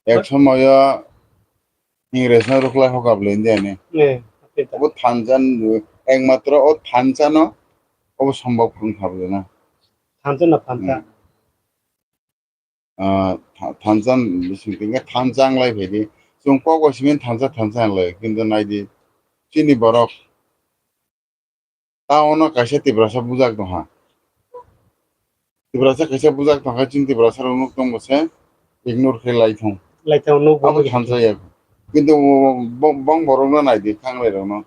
Ek somoyo Ingres no rwkhlai hokab le India ni. Eh, ape ta. Obo thansa ni, ekmatro o thansa no obo sombok phung kha bwle na. Thansa no thansa. Hmm. Ah, tha-, thansa ni bising tingkhe thansa wng lai phaidi. Chwng kok bai simi thansa thansa wng lai. Kintu nai di, chini borok Taono kaisa Tiprasa bujak tongha. Tiprasa kaisa bujak tongkha, chini Tiprasa rok nuk tongbo se ignore khe lai thung. Lai thung nuk abo bo thansa ya. Kintu bo, bo, bong borok no nai di, khanglai rok no.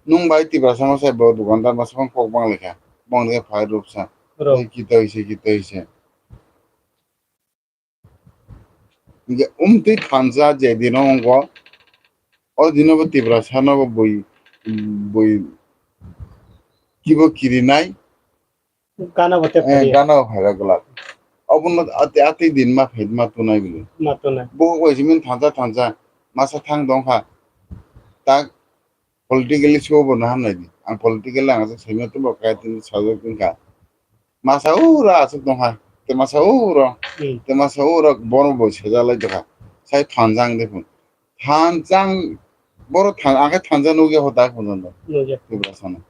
Nung bai Tiprasa ma sai bo dukandar ma sai kok bang lekha. Bong lekha phai rupsa. Rok. Ei kita hoise, kita hoise. Hingke umtwi thansa je dino wngkha, o dino bo Tiprasa no bo bui, bui kibo kirinai, gana bo tep eh, kariya. Gana bo phairok glak. Obono ati, ati din ma phai ma tunai bini. Ma tunai. Bo bai simi thansa thansa masa thang dongkha. Tak Politically se obo no hamnai di. Ang politically ang aswk saimano tei bo kaitor sajwk wngkha. Masa ura aswk tongkha. Tei masa uro. Hmm. Tei masa uro bono bo sejalai tongkha. Sai thanjang de phun. Thanjang, boro than-, ang khe thanjang nukya ho tak phun jando. Nukya. Tiprasa no.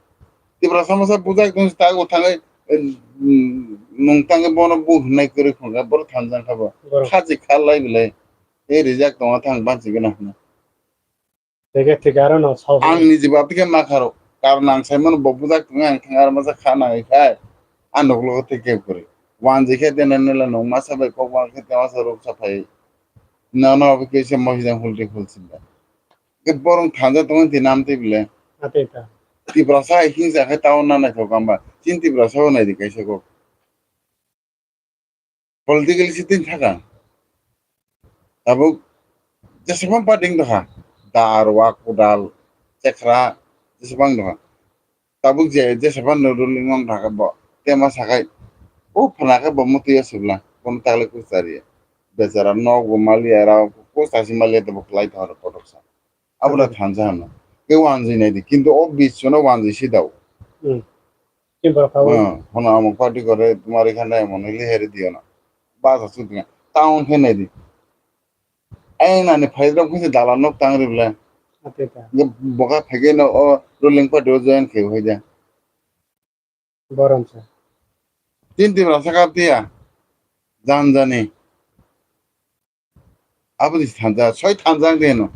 Tiprasa masa bujak tong tak bo thangai, eh, mm, nung tangwi bono bu hwnai kwrwi phun kha, boro thanjang kha bo. Borok. Khaji kha lai bilai. Tei rijak tongma thang bansi gana hwnwi. Tege tege aro no sao. Ang ni jiba tike ma kharo. Karon ang sai mano bo bujak tong ang thang ar masa kha nang khai. Ang nok logo tike kuri. Wan je khe tene nela nong masa bai kok wan khe te masa rok sa phai. Na na obo khe se mo hijang hulti hulsinda. Ke borong thanja tong ti nam ti bile. Ate ta. Tiprasa hai hingsa khai tao na na thok amba. Chin Tiprasa o nai di kaisa kok. Politically sitting thaka. Tabuk jesebang party wng tongkha, dar, wak, kudal, chekra, jesebang tongkha. Tabuk je jesebang no ruling wng thaka bo, tema sakai, o phana khe bo mutwi o sibla, bono tagle kuchari. Bechara nok bo maliya, ra kuchasi maliya, tebo khlai thoro kotok sa. Abono thansa hano. Ke wanjwi nai di. Kintu o biswano wanjwi si dao. Hmm. Kimba khawi. Hmm. Hono amo party gore tumar ikhane amo nili heri diyo na. Basa sudinga. Town khe nai di. Ai nani phaidrok khe dala nok tang ri bla. Ate ta. Boka phage no o ruling party o join khe hoida. Borom sa. Tin tin rasa kap tiya. Jan jani. Aboni thansa, soi thansa ang de no.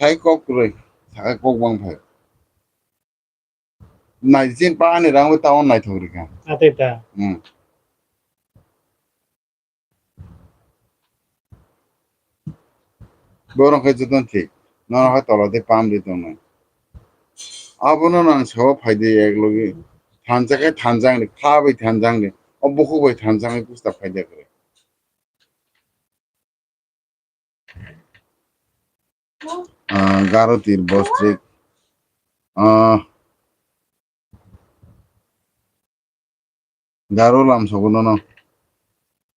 Sai kok kwrwi, sakai kok bang phai. Nai chin pa ani rang bai tao naithok rikha. Ate ta. Hmm. Borok khe jotono thik. Nono hai tola tei pam di tongnai. Abono nang sawa phaidi ek logi. Thansa khe thansa ang di, kha bai thansa ang di. O bukhuk bai thansa ang di pusta phaidi kwrwi. Ah, Garo tir bostrik. Ah, Garo lam sogo nono.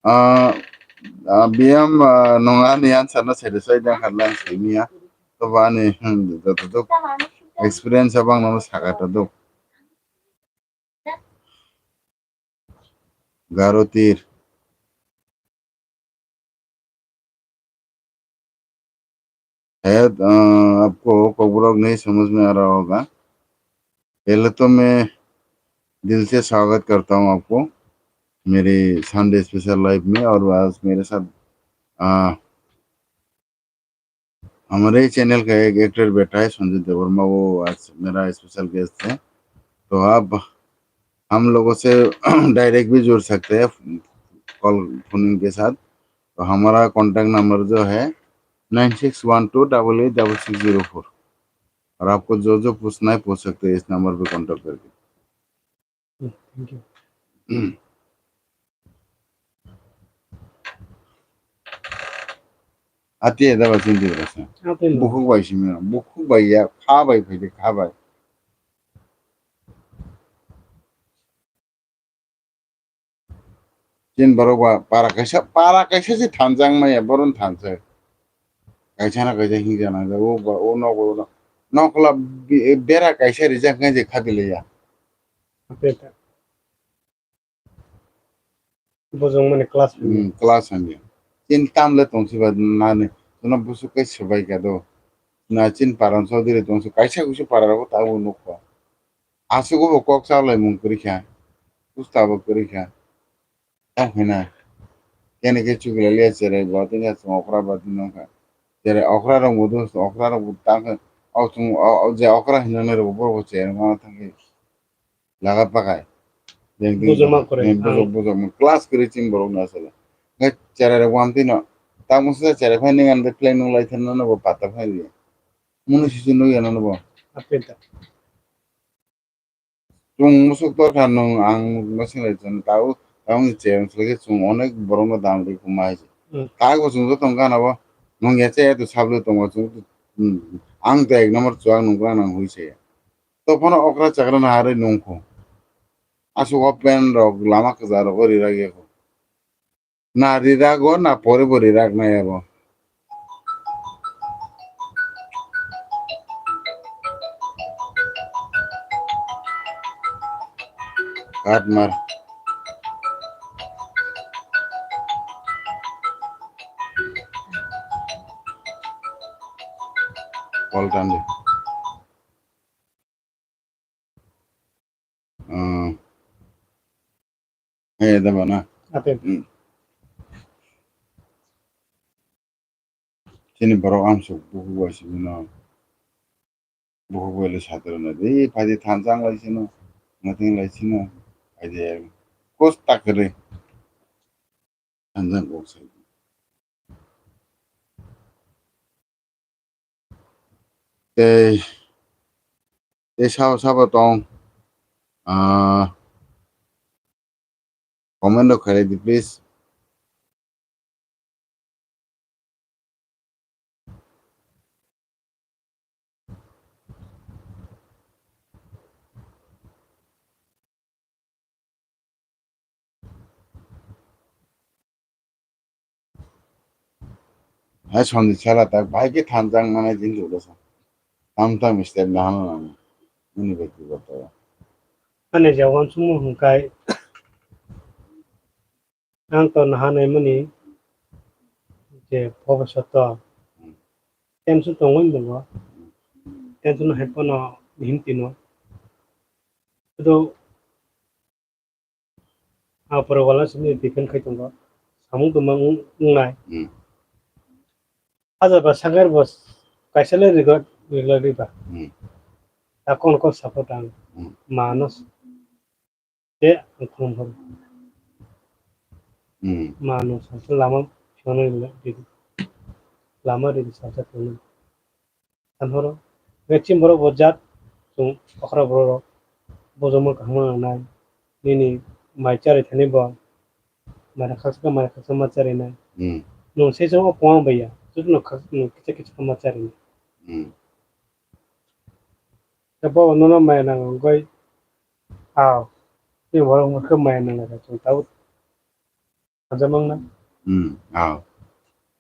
Ah, ah, biyam, ah, nung ani answer no satisfy da kharla ang saimiya. To ba ani, hmm, joto tok experience abang nono saka to dok. Garo tir. शायद, अ, आपको कोकबोरोक नहीं समझ में आ रहा होगा। पहले तो मैं दिल से स्वागत करता हूँ आपको मेरी संडे स्पेशल लाइव में, और आज मेरे साथ, अ, हमारे ही चैनल का एक एक्टर बैठा है संजय देवर्मा, वो आज मेरा स्पेशल गेस्ट है। तो आप हम लोगों से डायरेक्ट भी जुड़ सकते हैं कॉल फोनिंग के साथ। तो हमारा कॉन्टैक्ट नंबर जो है nine six one two double eight double six zero four, और आपको जो जो पूछना है पूछ सकते हैं इस नंबर पे कॉन्टैक्ट करके। Hmm, thank you. Ati ada ba chinti rasa. Ati no. Bukhuk bai simi, bukhuk bai ya, kha bai phai de, kha bai. Chin borok ba para kaisa, para kaisa se thanjak maya, boron thanjak. Kaisa na kaisa hingja nang ja, o ba, o nok, o nok. Nokla bi-, bera kaisa rijak ngai je khadi le ya. Bojong mani class hamya. Hmm, class hamya. Chin tamle tongsi ba nani. Tuna busuk kai sebai ka do. Na chin paran chaudhuri tongsi. Kaisa kusu para rogo ta bo nukha. Aswk bo kok chalai mung kwrwi kha. Pusta bo kwrwi kha. Ta hwna. Kene ke chukla liya chere bo tin ya okra ba tin nokha. Chere okra rok bo dos okra rok bo ta khe. O chung o, o je okra hinna rok bo bo chere ma thang khe. Laga pakai. Jeng tin bujoma kore. Bujok, ah, bujok. Class kore chini borok na sala. Ngai cherai rok wam tino. Tamo sa cherai phai ningan de plan nung lai thanna no bo pata phai di. Munu sisi nung yana no bo. Apeta. Chung musuk tor kha nung ang musuk lai chun tau tau ni che ang sele chung onek borok no dam ri kumai. Hmm. Kha bo chung to tong kana bo. Nung ya che to sablu tong bo chung. Hmm. Ang to ek number chuak nung kra nang hui se. To phano okra chakra na harwi nungkho. Aswk o pen rok lama kwcharo o rirak yekho. Na rirak o na pore bo rirak nai abo. Kat mar. Kol tandi. Ah. Eh, da bana. Ate. Hmm. Chini borok amsuk bukhuk bai simi no. Bukhuk bai le satrana de, "Phaidi thansa ang lai sino, ngating lai sino." Phaidi kosta kwrwi thansa kok sai. Tei, tei sabo sabo tong, ah, comment rok khailai di, please. Hai soni sela tak bai ke thanjang nana jin jolo sa. Tam tam step na hano nana. Ini beti bata. Ani jawan sumu hungkai. Ang to naha naimani je bhobishoto tension tongwi tongo, tension hai phano himtino. Ado apor wala sini depend khai tongo, samung tongma wngnai. Hmm. Hajar ba sangar bo kaisa le rigo rigo riba. Hmm. Ta kon kon support ang. Hmm. Manus. Tei ang khulum horo. Hmm. Mano sasra lama phiyoknai rwdi. Lama rwdi sasra phiyoknai. San horo. Vaccine borok bo jat chwng okra borok rok. Bojomo kaham nangnai. Nini mai chari thani bo. Mai khaksa mai khaksa ma charinai. Hmm. Nwng sei chwng o poma baiya. Joto no khak-, nwng kisa kisa ma charinai. Hmm. Tei bo nono maya nang wngwi, ah, tei borok wngkhe maya nang lai chwng tabuk sajakmang na. Hmm, ah,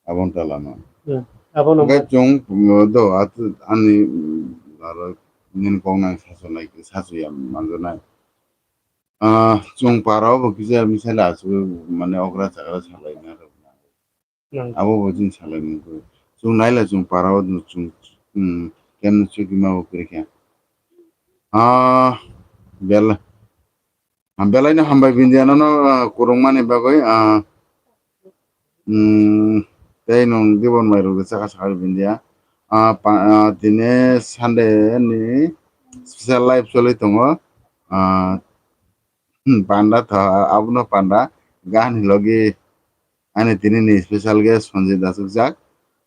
aboni ta lama. Hmm, abono hwnkhe ma- chwng, mm, do, atu, ani, mm, aro nini kok nang sasu nai, sasu ya manjanai. Ah, chwng para o bo kisa misale asu, mane okra chakra salai na rok. Nang. Abo bo chini salai mung khe. Chwng naila chwng para o chwng, hmm, kemno chwkima bo kwrwi khe. Ah, bel-, ah, belai no hambai Bindia nono, ah, kwrwngmani bagwi, ah, hmm, tei nwng dibon mai rwgwi chakha sakha Bindia. Ah, pa-, ah, tini Sunday ni special live choli tongo. Ah, hmm, panda tha, abono panda. Gani logi ani tini ni special guest Sanjit aswkjak.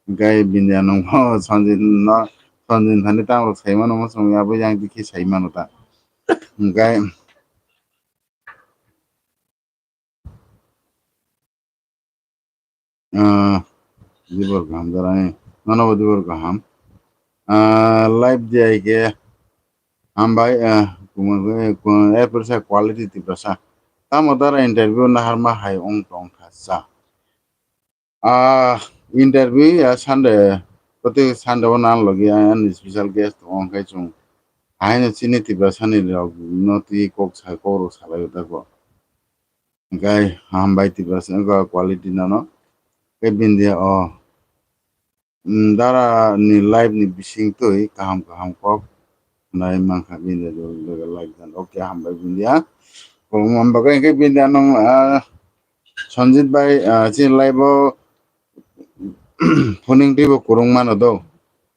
Hwnkhe Bindia nungbo Sanjit no, Sanjit thani tamo rok sai mano, mo chwng ya bo yang dikhe sai mano ta. Hwnkhe, ah, dibor kaham jarai, nono bo dibor kaham. Ah, live di ai khe, hambai, ah, kuma, kuma, eh, persa quality Tiprasa. Tamo dara interview naharma hai ong tong kha sa. Ah, interview ya Sunday, proti Sunday o nang logi ani special guest ong khai chwng. Haino chini Tiprasa ni rok no twi kok sa, kok rok salai o ta bo. Hwnkhe hambai Tiprasa wngkha quality nono. Hwnkhe Bindia o, mm, dara ni live ni bising twi kaham kaham kok nai mankha Bindia do do like dan. Okay, hambai Bindia. Kolom bagwi hwnkhe Bindia nung, ah, Sanjit bai, ah, chini live o phuning twi bo kwrwng mano do.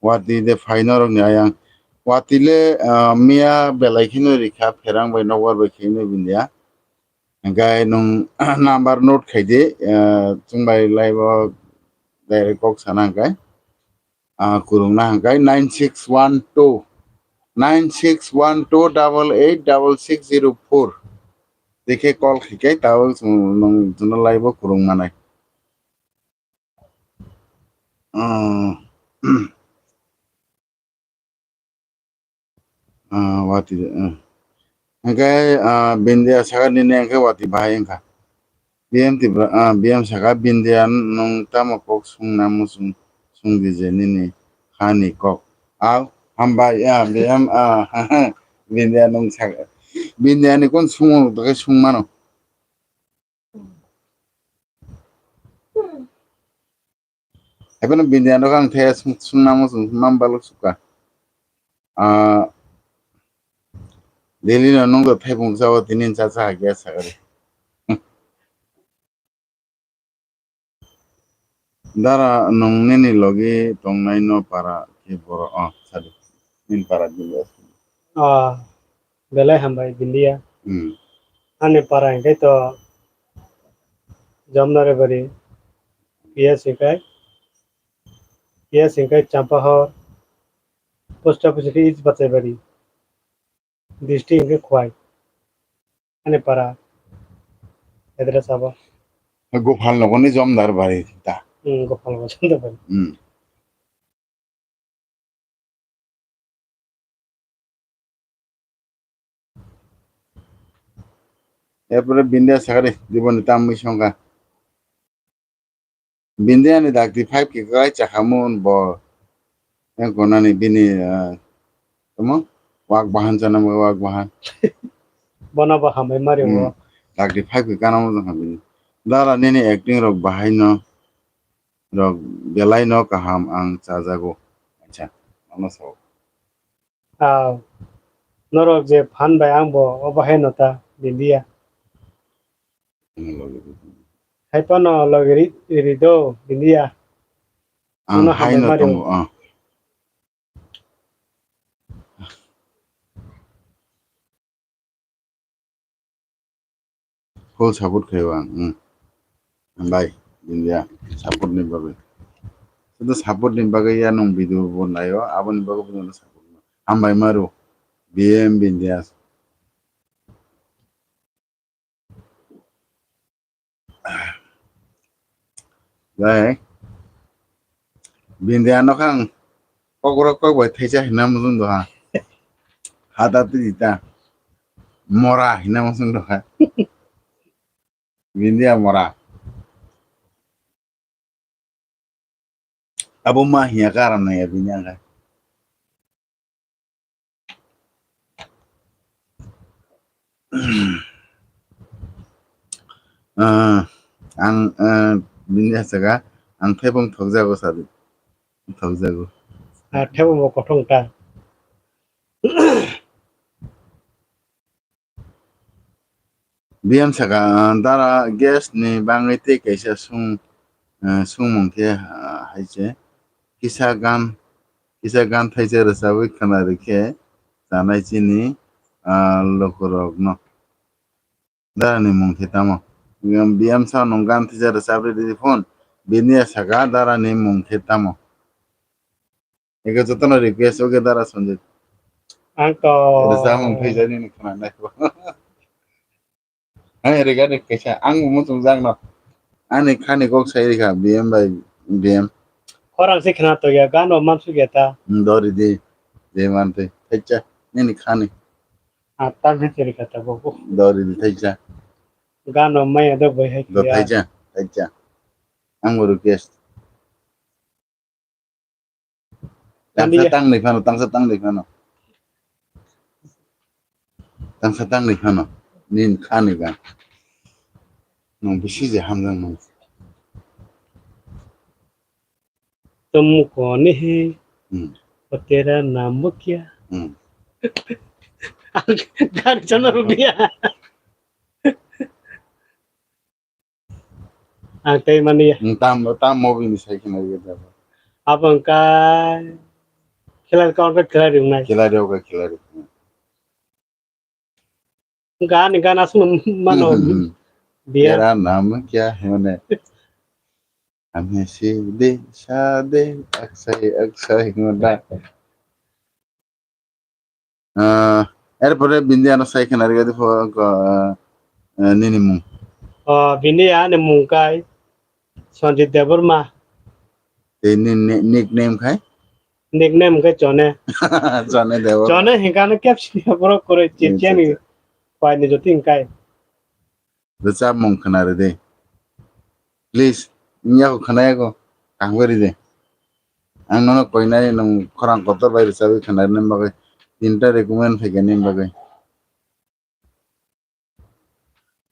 Watwi de phai norok ni ayang. Watwi le, ah, miya belai kheno rikha pherang bai nokbar bai kheno Bindia. Hwnkhe nwng number note khai di, eh, chwng bai live o direct kok sana hwnkhe, ah, kwrwngna hwnkhe nine six one two, nine six one two double eight double six zero four. Dekhe call khai khe tabuk chwng nwng chwngno live o kwrwng manai. Ah, ah, watwi, ah. Hwnkhe, ah, Bindia saka nini hwnkhe watwi bahai wngkha. B M Tipra, ah, B M saka Bindia nwng tamo kok sungna muchung sungdi je nini hani kok. Au, hambai, ah, B M, ah, Bindia nwng saka. Bindia ni kon sungo, tokhe sungmano. Haibano Bindia no ang the sung-, sungna muchung mam baluk suka. Ah, Delhi no nung do thaipung sao tinin cha cha hagya sagari. Dara, nwng nini logi tongnai no para khe borok, oh, sadi. Nini para Bindia. Ah, belai hambai Bindia. Hmm. Ani para hingke to Jamnarebari, P S hingkai, P S hingkai Champahor, post office hingke East Bachaibari. District hingke Khowai. Ani para address abo. Gopal nogoni Jamnarebari ta. Hmm, Gopal nogoni Jamnarebari. Hmm. Erpore Bindia sakari, diboni tam mui songkha. Bindia ni dakti five khe kwlai chakhamun bo. Yang konani bini, ah, tamo? Wak bahan chana mo wak bahan. Bono bo hambai mari Hmm. o. Dakti five khe kana mo jang bini. Dara nini acting rok bahai no. Rok belai no kaham ang chajago. Acha, ano sao. Ah, norok je phan bai ang bo obo hai no ta Bindia. Ano logi. Hai phano logi ri, ri do Bindia. Ang Ano hai hambai no mari tongo, o. Ah. Full support khaio ang, hmm. Hambai, Bindia, support ni bagwi. Sudu support ni bagwi ya nwng video bo naio, aboni bagwi bo nwng support no. Hambai maru, B M Bindia. Bai, Bindia no kang. Kokrok kok bai thaisa hina muchung doha. Hata twi ta. Mora hina muchung doha. Bindia mora. Abo ma hiya karam nang ya bini angka. Ah, ang, ah, bini asaka ang thepung thokjago sadi. Thokjago. Ah, thepung bo kothong ta. B M saka, ah, dara gas ni bangwi tei kaisa sung, ah, sungmung khe, ah, hai se kisa gan, kisa gan thaisa rwchabwi khwnarwi khe chanai chini, ah, lukurokno. Dara ni mung khe tamo? B M sa nwng gan thaisa rwchabwi ridi phone. Bini saka dara ni mung khe tamo? Eke jotono request, oke dara Sanjit. Ang to Rwchapmung phaijani ni khna nai. Ang rega ni kaisa, ang bo muchung jak no. Ani khani kok sai rikha, B M bai B M. Khorang se khna to ya, gan o mansu ya ta. Hmm, dori di, je man twi, thaicha, nini khani. Ah, tam he chiri kha ta bo. Dori di thaicha. Gan o maya do boi hai Do ya. Thaicha, thaicha. Ang bo request. Tangsa Tangdi. Tangni phano, tangsa tangni phano. Tangsa tangni phano. Nin khani ga. Nung bisi je hamjang nung. Tum kone he? Hmm. Aur tera naam wo kya? Hmm. Gari chana ruk gaya. Ang tei mani ya. Tam, tam movie ni sai khna ya da. Abang ka khilai ka order khilai ring nai. Khilai ring ka khilai ring. Gan, gan asung mano. Hmm, hmm, hmm. Dia. Tera naam kya hai mane? Hame si de sa de aksai aksai ngoda. Ah, erpore bini ano sai khna rega di pho, ah, ah, nini mung. Oh, bini ani mung kai Sanjit Debbarma. Tei ni, ni, nickname khai? Nickname khai Chone. Chone Debbarma. Chone hingkano kep sini borok kore Acha, chicheni acha. Pai ni joti hingkai. Rwchapmung khna rw di. Please, wngya kho khna ya kho, kaham khe rw di. Ang nono koinai nwng khorang kotor bai rwchapwi khna rwna bagwi tinta recommend phaikha nini bagwi.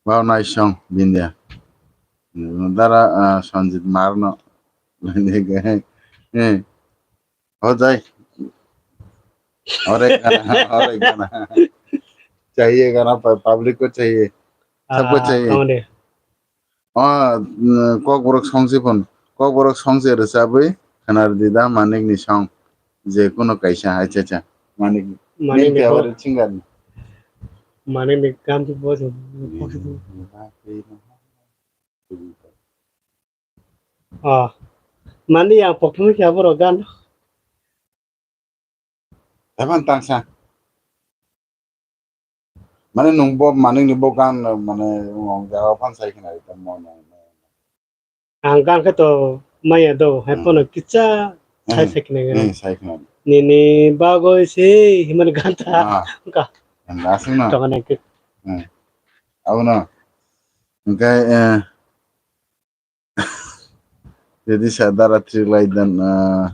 Wow, nice song, Bindia. Dara, ah, Sanjit Marno. Eh. हो जाए। और एक गाना, और एक गाना। चाहिए गाना, प-, public को चाहिए, सबको हाँ, चाहिए। कौन है? Ah, mm, Kokborok song si phone. Kokborok song se rwchabwi khwnarwdi da Manik ni song, je kuno kaisa, acha acha. Manik ni, Manik ni favorite singer ni. Manik ni gan bo. Ah, mani yang pokthumwi khe aborok gan. Eman tangsa. Mane nwng bo Manik ni bo gan, mane, nwng jaga phan sai khna ri tamo nwng. Ang gan khe to maya do, hai hmm, pono kisa sai hmm, sai khna ri. Hmm, sai khna ri. Nini bagoi se himani gan ta. Ah. Ka. Ang asung na. To mane ke. Hmm. Abo no. Engkai, eh, Jadi sadar atri lai dan, ah,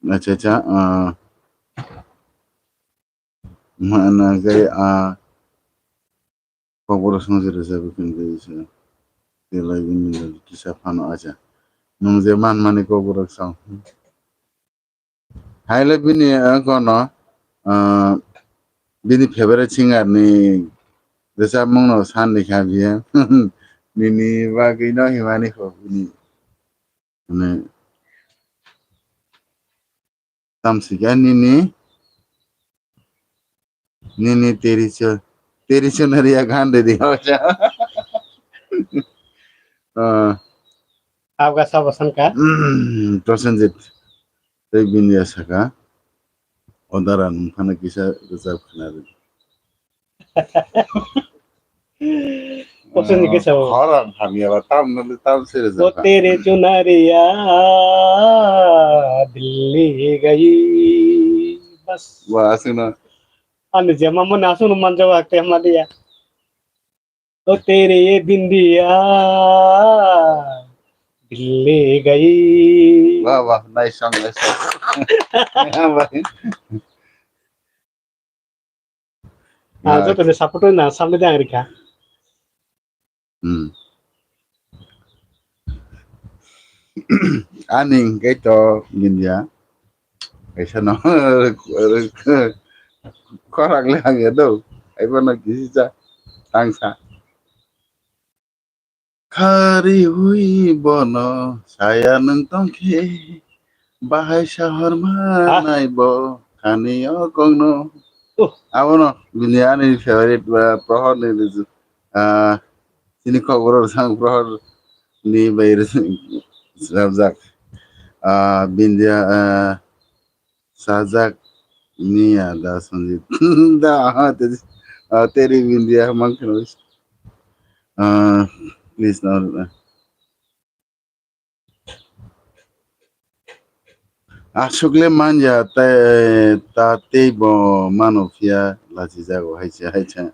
acha, acha, ah, mana kai, ah, kokborok song jera jabi kan kai sa. Tilai bini kisa phano acha. Nung je man mani kokborok song. Haile bini, ah, kono, ah, bini favorite singer ni rwchapmung no san ni kha biya. Nini bagwi no himani kho bini. Mane, tam sikha nini, nini tericho, tericho nariya gan de di. Ah, abga sabo sanka. Prosenjit. Tei bini ya saka, odara nung phano kisa rwchap khna ri. Koso ni kisa o. Khorang hamya ba tam nali tam se rwchap. O tere chunariya Delhi gayi. Bas. Wa asuna. Ani jema mo na sunu manjawa te hamadiya. O tere ye bindiya Delhi gayi. Wah, wah, nice song, nice song. Wah, wah. Ah, joto ni support na samne de ang rikha. Hmm. Ani hingke to India. Kaisa no khorang le ang ya do. Aibo no kisi cha tangsa. Khari hui bono saya nung tongkhe bahai sahor ma nai bo khani o kongno. Abono bini ani favorite ba Prohor ni, ah, chini kokborok sang Prohor ni bai rwjak. Ah, Bindia, ah, sajak ni ada Sanjit. Da, ah, teri, ah, teri Bindia mang kheno. Ah, please, no, no. Aswk le manya, ta tei bo mano phiya lachijago hai se, hai se.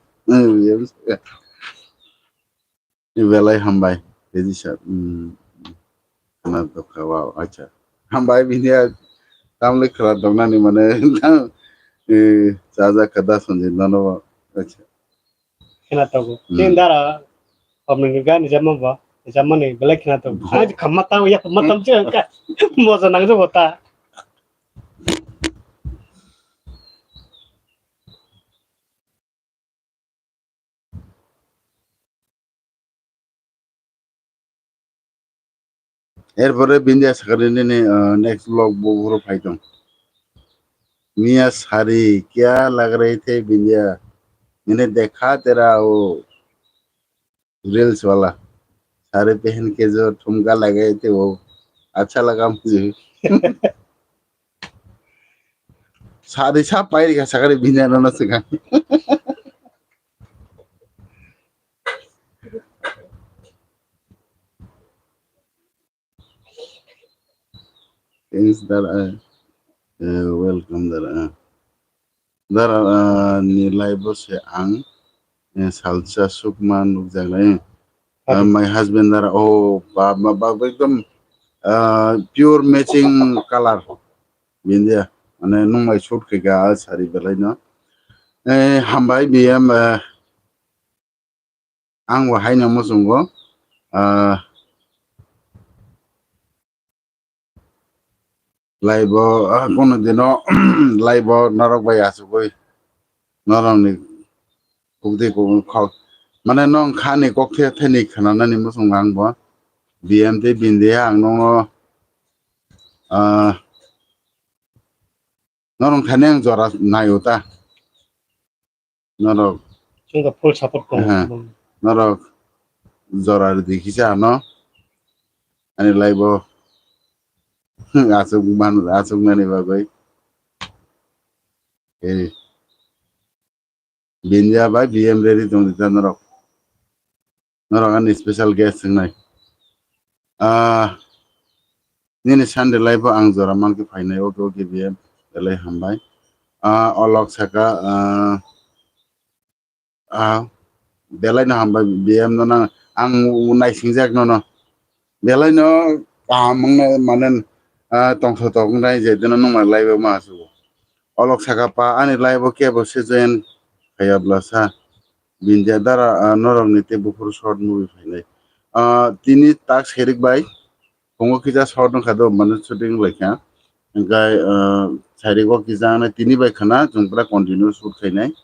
Belai hambai, Tejisa. Khwna dokha, wow, acha. Hambai, bini a tamle khwna doknani mane, eh, chajakha da Sanjit nono, acha. Khwna tongo. Hmm. Tin dara, komni gani jamma ba, jamma ni belai khwna tongo. Bo. Ang khamma tang, ya khamma tang je ka. Moja nang je bota. Erpore Bindia sakani nini, ah, next vlog bo uro phai tong. Miya sari kya lag rahi the Bindia? Maine dekha tera wo reels wala. Sari pehen ke jo thumka lagaye the wo acha laga mujhe. Sari sa pai rikha sakani Bindia nono swkang. Thanks, Dara. Eh, welcome, Dara. Dara, ah, ni live o se ang, eh, salsa sukma nukjak lai. Ah, my husband, Dara, oh, ba, ba, ba, ekdom, ah, pure matching color. Bindia, mane nung mai shoot khe ga sari belai no. Eh, hambai B M, eh, Ang bo haino muchungo, ah, live o, ah, kono dino live o norok bai achugwi norokni kukti kuk-, khok, mane nong khani kok the thani khwnanani muchungo ang bo. B M tei Bindia ang nono, ah, norok thani ang jora naio ta. Norok, chwngkha full support tongo. Aha. Norok jora rwdi kisa ano. Ani live o aswk man, aswk nani bagwi. Eh. Bindia bai B M ready tongdi ta norok. Norok ani special guest wngnai. Ah, nini Sunday live o ang jora mankhe phainai, okay, okay, B M, belai hambai. Ah, Olok saka, ah, ah, belai no hambai B M no nang, ang naisingjak nono. Belai no kaham wngna mane, ah, tongthok tok wngnai je dino nungma live o ma aswk. Olok saka pa ani live o kebo se join khaya bwlasa. Bindia dara, ah, norok ni tei buphuru short movie phainai. Ah, tini tak serik bai phungo kisa short wngkha do, mane shooting wnglaikha. Hwnkhe, ah, serik o kisa wngna tini bai khwna chwng pura continue shoot khainai.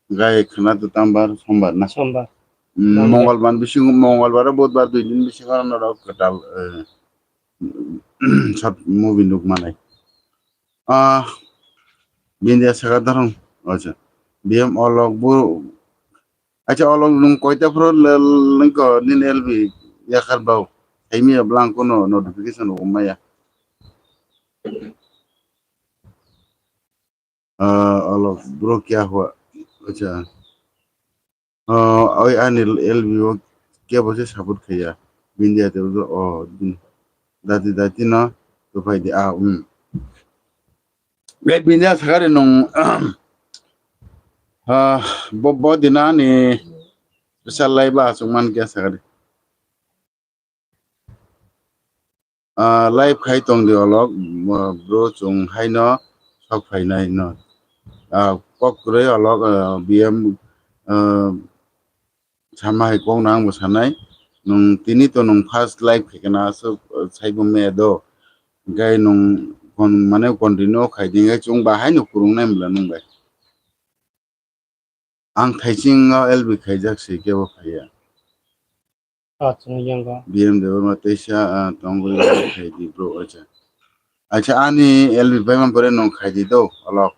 Hwnkhe khwna do tambar sombar na? Sombar. Mm, Monday. Mongolbar bisingo, Mongolbar o Budbar dui din bisingo norok kwtal, eh, short movie nukmanai. Ah, Bindia saka darong. Acha. B M Olok bo. Acha, Olok nung koita phuru lengko nini L B yakar bau. Haimi ya blang kono notification o maya. Ah, Olok bro kya hua? Acha. Oh, oi ani L B o kebo se support khaiya. Bindia te udo, oh, din. Dati dati no to phai di, ah, um. Gai Bindia sakari nung, ah, bo, bo dina ni special live ba aswk man kya sakari. Ah, live khai tong di Olok, ah, bro chwng haino sok phainai no. Ah, kok kwrwi Olok, ah, B M, ah, sama hai kok no ang bo sanai. Nung tini to nung first live khai kana aswk, ah, saibo me do. Hwnkhe nung kon-, mane continue khai di, hwnkhe chwng bahai no kwrwng nai mla nung bai. Ang thaiching o L B khaijak se kebo khaiya. Ah, chwng yang go. B M Debbarma teisa, ah, tongwi khai di bro, acha. Acha, ani L B bai man pore nung khai di do, Olok.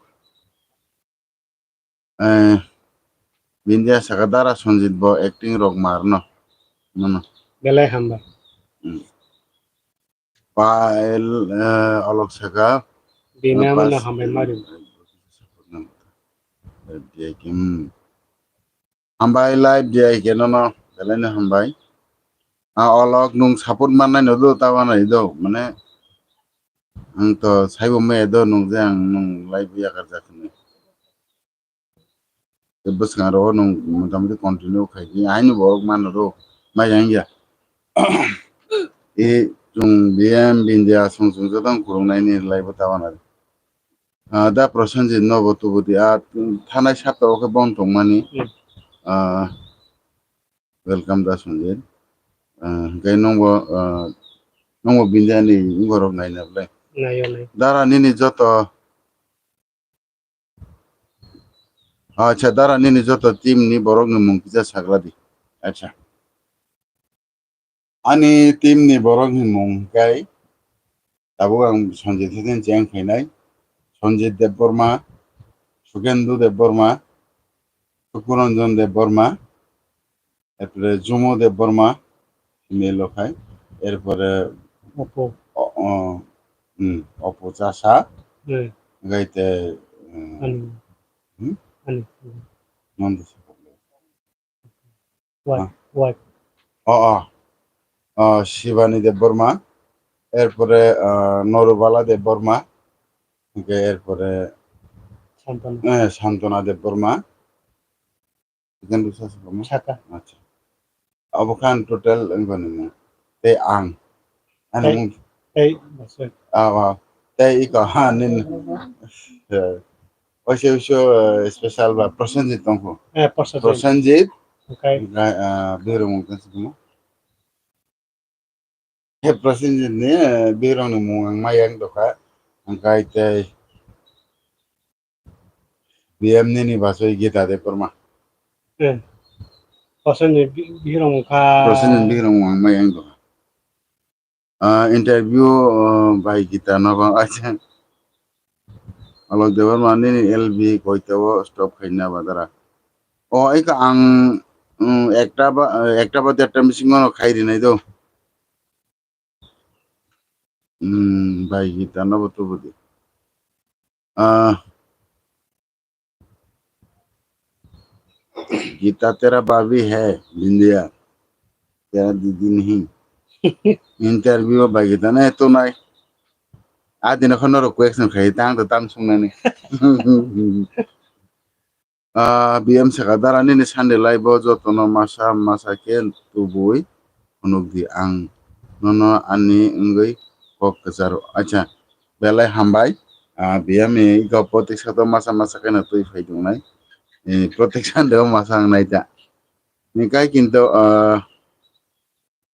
Eh, Bindia saka dara Sanjit bo acting rok mar no. Mano. Belai hamba. Hmm. Pa el, eh, Olok saka. Bini eh, ama no pas-, hambai mari. Hmm. Hambai live diya khe nono, belai no hambai. A Olok nung support mannai no do, ta wanai do, mane ang to saibo me do nung je ang nung live yakar jak hinwi. Tei bwskango rogo nwng motamoti continue khai di, haino borok mano rw, mai yang ya. E, chwng B M Bindia song chwng joto wng khulumnai ni live o tabana. Ah, da Prosenjit nobo tubu di, ah, thanai sapta o khe bon tongmani. Hmm. Ah, welcome da Sanjit. Ah, hwnkhe nwngbo, ah, nwngbo Bindia ni borok naina bwle. Naio, nai. Dara nini joto Acha, dara nini joto team ni borok ni mung kisa sagra di. Acha. Ani team ni borok ni mung kai tabuk ang Sanjit Thasin cheng khainai. Sanjit Debbarma, Sukendu Debbarma, Sukuranjan Debbarma, Erpore Jumo Debbarma, female o khai. Erpore Oppo. O, o, hmm, Oppo Chasa. Hmm. Hwnkhe tei, hmm, Ani. Hmm? Ani. Nonda Sopok. Wife, ah. Wife. O, o. O, Shivani Debbarma. Erpore, ah, Norubala Debbarma. Hwnkhe erpore Santana. Eh, Santana Debbarma. Second dose asa kamo? Saka. Acha. Abo khan total wngkha nini. Tei ang. Ani tei, mung. Tei, bosoi. Ah, wow. Tei iko, ha, nini. Eh, oise, oise, eh, special ba, Prosenjit tongkho. Eh, Prosenjit. Prosenjit. Okay. Okai, ah, Birung tongsi kamo. He Prosenjit ni, eh, birok ni mung ang ma yang dokha. Ang kai tei B M nini basoi Gita Debbarma. Eh. Prosenjit bi-, birok mung kha. Prosenjit birok mung ang ma yang dokha. Ah, interview, ah, bai Gita no ba, acha. Alok Debbarma nini L B koito o stop khaina badara. O, eka ang, mm, ekta ba, ekta ba derta bisingo no khai rinai do. Hmm, bai Gita no bo tubu di. Ah, Gita tera bhabi hai, Bindiya. Tera didi nahi. Interview bai Gita na to nai. Adina khono ro question khai tang to tam sungnani. Ah, B M Sakadara nini Sunday live o jotono masa masa khe tubui phunuk di, ang nono ani wngwi kok kwcharo. Acha, belai hambai. Ah, B M ni iko protek sato masa masa kheno twi phai tongnai. Eh, protek Sunday o masa wng nai ta. Ni kai kinto, ah,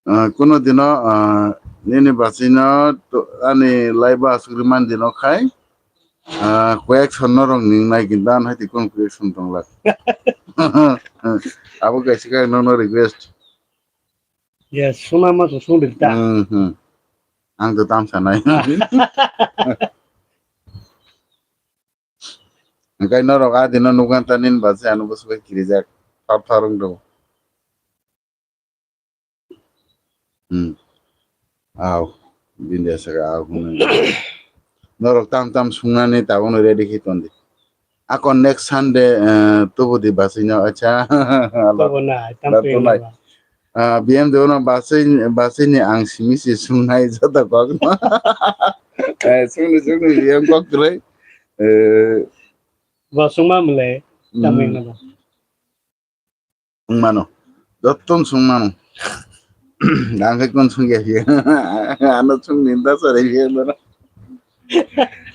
Ah, kuno dino, ah, nini bachino to, ani live o asugri man dino khai, ah, koyek son norok ning nai kinto ano hai twi kun koyek son tong lak. Abo kaisa khe nono request. Yes, suna ma sung sung dik ta. Hmm, hmm. Ang to tam sanai. Hingkai norok a dino nukhan ta nini bachai ano bwswk kirijak. Thar thar wng tongo. Hmm. Aw, Bindiya saka aw hwnwi. Norok tam tam sungnani tabukno ready khe tondi. Ako next Sunday, eh, tubu di bachino, acha. Tubu na, tam Ba tunai. Ah, B M de no bachai, bachini ang simi si sungnai joto kok no. Eh, sungni, sungni, B M kok kwrwi. Eh, Bo sungma mle, hmm. Tamni no. Wng mano. Jotto wng sung mano. Ang khe kun sung ya phiya. Ano sung ni da sare phiya no.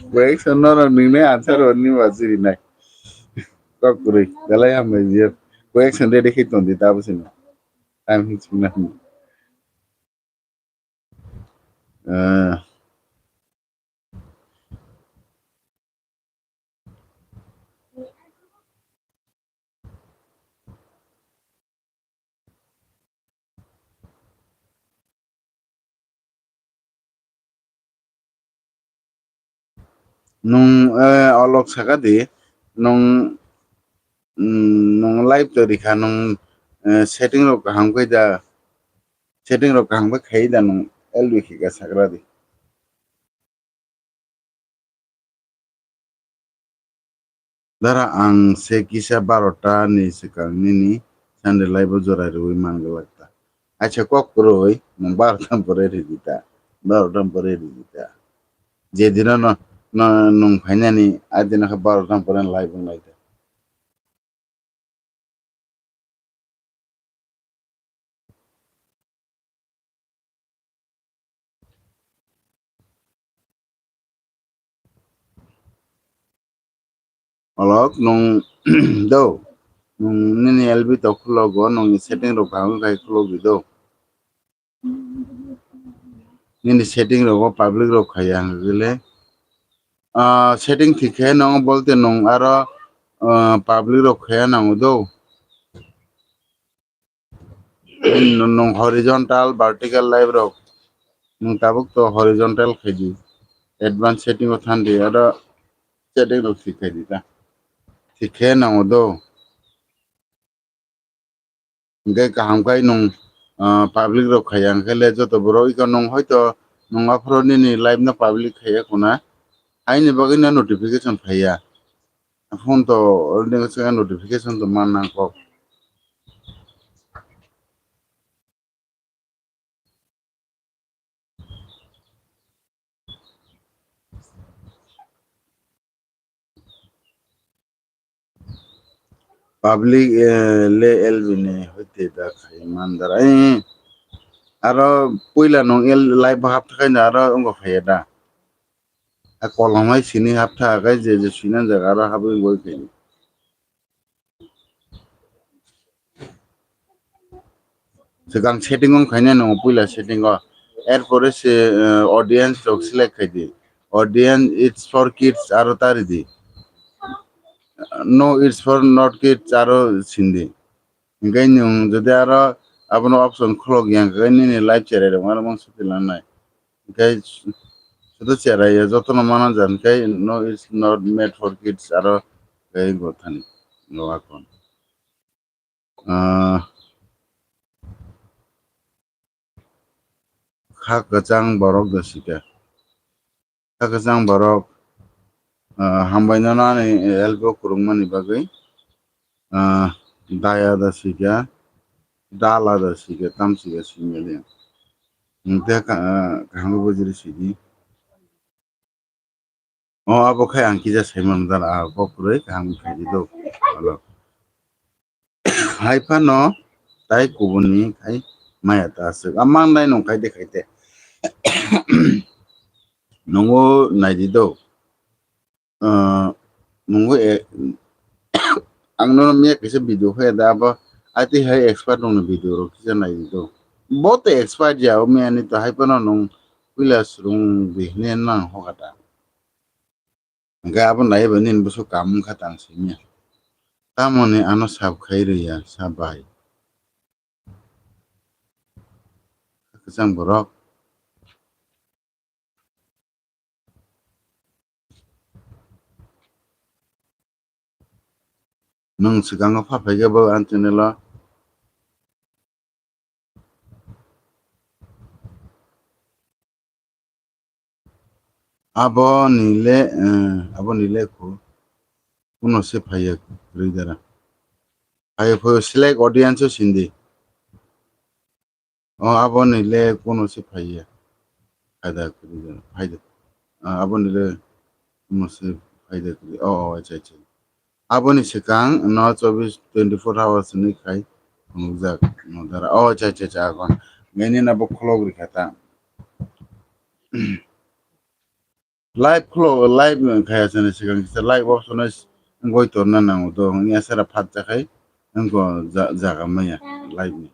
Koyek son norok nini answer hor ni ba jiri nai. Kok kwrwi. Belai hambai je. Koyek son ready khe tondi ta bwswk no. Time hin sung na. Eh. Nwng, eh, olok saka di, nwng, mm, nwng live to rikha, nwng, eh, setting rok kaham khe da, setting rok kaham khe khai da, nwng L B khe ka sakra di. Dara ang se kisa barota ni swkang nini Sunday live o jora rwui man glak ta. Acha kok kwrwi nwng barota pore ridi ta. Barota pore ridi ta. Je dino no, no nwng phainani a dino khe barota pore live wng lai ta. Olok nwng do, nwng nini L B to khulogo, nwng setting rok kaham khai khulogwi do. Nini setting rogo public rok khaiya hwnkhe le, ah, setting thik khe no bolte nwng aro, ah, public rok khaiya nango do. Nwng horizontal, vertical live rok nwng tabuk to horizontal khaidi. Advanced setting o thandi aro setting rok thik khaidi ta. Thik khe nango do. Hingke kaham khai nwng, ah, public rok khaiya, hingke le joto borok iko nwng hoito nwng aphuru nini live no public khaiya khuna, haini bagwi no notification phaiya. Phone to already notification to man nang kok. Public, eh, le L B ni hoite da khai mandar. Eh, aro puila nwng L-, live haptha khai da aro wngkha phaiya da. A kolom hai sini haptha khai je je sina jaga aro habwi wngwi khai. Swkang setting wng khaina nw puila setting o. Erpore se, eh, audience rok select khai di. Audience it's for kids aro ta ri di. No, it's for not kids aro sin di. Hingke nwng jodi aro abono option khulok ya hingke nini live cherai rok aro mang suti lanai. Hwnkhe sudu cherai ya jotono mano jan khe no, it's not made for kids aro khe go thani no akon. Ah, kha kwchang borok da sika. Kha kwchang borok, ah, hambai no ani help o kwrwngmani bagwi, ah, daya da sika, dala da sika, tam sika simi liya. Hwnkhe ka-, ah, kaham bujiri sidi. O abo khai ang kisa saimano dala, ah, bo kwrwi kaham khaidi do. Alo. Hai phano tai kubuni khai maya ta aswk. A mangnai nung khai de khai de. Nungo naidi do. Ah, nungo e-, ang nono miya kaisa video khai da abo. Ati hai expert nungni video rok kisa naidi do. Bo te expert ya o miya ni to hai phano nung puila surung di hine nang hoka ta. Hwnkhe abo naiwi nini bwswk kam wngkha tang simi. Tamoni ano sab khai rwya sa bai. Kwchang borok. Nwng swkango pha phaikhe bo ani channel o. Abo ni le, eh, abo ni le ko kuno se phaiya kwrwi dara. Phaiya phaiya select audience o sindi. O abo ni le kuno se phaiya. Phaida kwrwi dara. Phaida. Ah, abo ni le kuno se phaida kwrwi. Oh, oh, acha, acha. Aboni swkang no chobbish, twenty-four hours ni khai phunukjak no dara. Oh, cha, cha, cha, agon. Nini na bo kholok rikha ta. Live kholok, live khaya chani swkang kisa live option no goi torna nango do. Wngya sara phat cha khai wngko ja-, jaga maya live ni.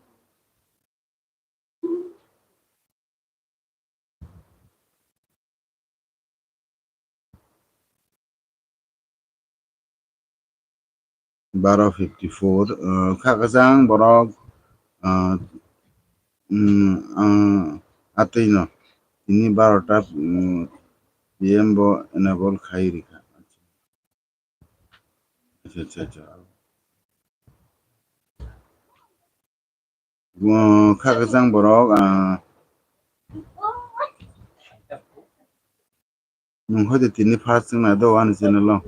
Baro fifty four, ah, kha kwchang borok, ah, mm, ah, atwi no tini barota, mm, P M bo enable khai rikha. Acha, acha, acha. Bo kha kwchang borok, ah, nwng hoi de tini first wngna do ani channel o.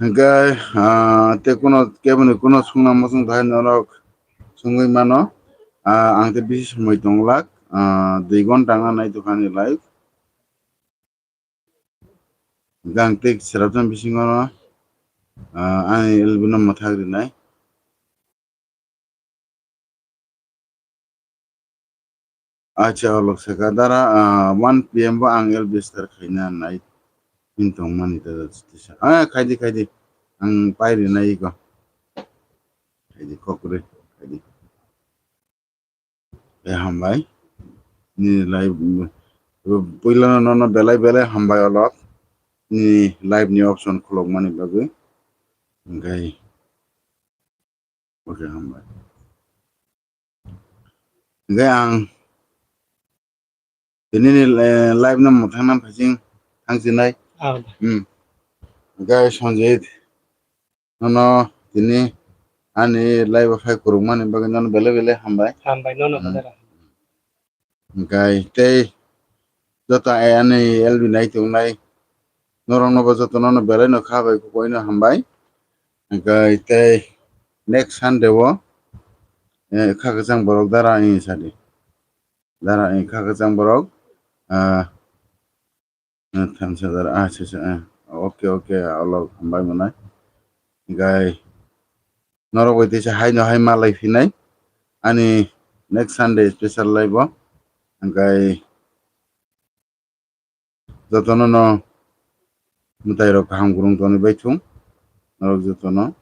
Hwnkhe, ah, tei kuno keboni kuno sungna muchung thai norok sungwi mano. Ah, ang tei bisi somoi tonglak, ah, dui gonta wngna nai tongkha ani live. Hwnkhe ang tei serapjani bisingo no, ah, ani L B no mwthak rinai. Acha, olok saka dara, ah, one P M bo ang L B start khaina nai. Hin tongmani da, da, da, da. Ah, khaidi, khaidi. Ang pairi nai ko. Khaidi, kokre, khaidi. Eh, hambai. Ni live, puila no, no, no, belai, belai hambai olok. Ni live ni option khulokmani bagwi. Hwnkhe. Okay, hambai. Hwnkhe ang tini ni, eh, live no mwthangna phaising thangsinai. Ah. Hmm. Hwnkhe Sanjit, nono tini ani live o phai kwrwngmani bagwi nono belai belai hambai. Hambai, nono. Hmm. Bodara. Hwnkhe tei joto ani L B nai tongnai norokno bo jotono no belai no kha bai kubuino hambai. Hwnkhe tei next Sunday o, eh, kha kwchang borok dara wngwi sadi. Dara wngwi kha kwchang borok, ah, eh, thansa dara, ah, se, se, eh, okay, okay, olo hambai mwnai. Hwnkhe norok bai teisa haino hai malai phinai ani next Sunday special live o. Hwnkhe jotono no mwtai rok kaham kwrwng tonwi bai thung. Norok jotono,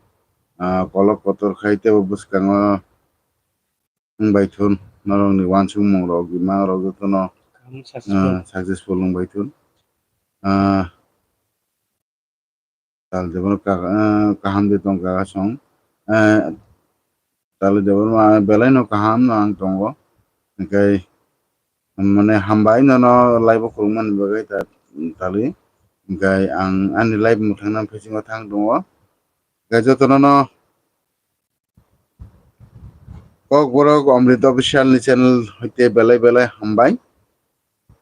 ah, kolok kotor khai teibo bwskango wng bai thun. Norokni uansukmung rok, imang rok jotono, kaham successful, ah, successful wng bai thun. Ah, Tal Debbarma kaka, eh, kaham de tong kaka song. Eh, Tali Debbarma belai no kaham no ang tongo. Hingkai mane hambai no no live o khulumani bagwi ta-, Tali. Hingkai ang ani live mwthangna phaisingma thang tongo. Hingkai jotono no Kokborok Amrit Official ni channel hoite belai belai hambai.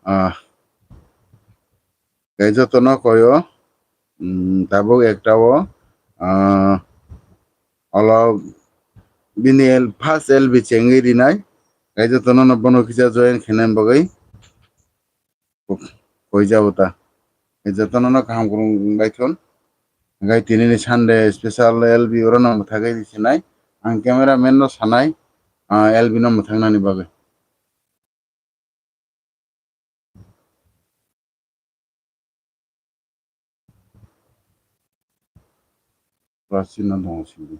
Ah, Hingkai jotono koyo, mm, tabuk ekta o, ah, olo bini L-, first L B chengwi rinai. Hingkai jotono no bono kisa join khainani bagwi koi jabo ta. Hingkai jotono no kaham kwrwng wngbaithun. Hingkai tini ni Sunday special L B oro no mwthagwi risinai. Ang camera man no sanai, ah, L B no mwthangnani bagwi. Plus chini no tongo sindi.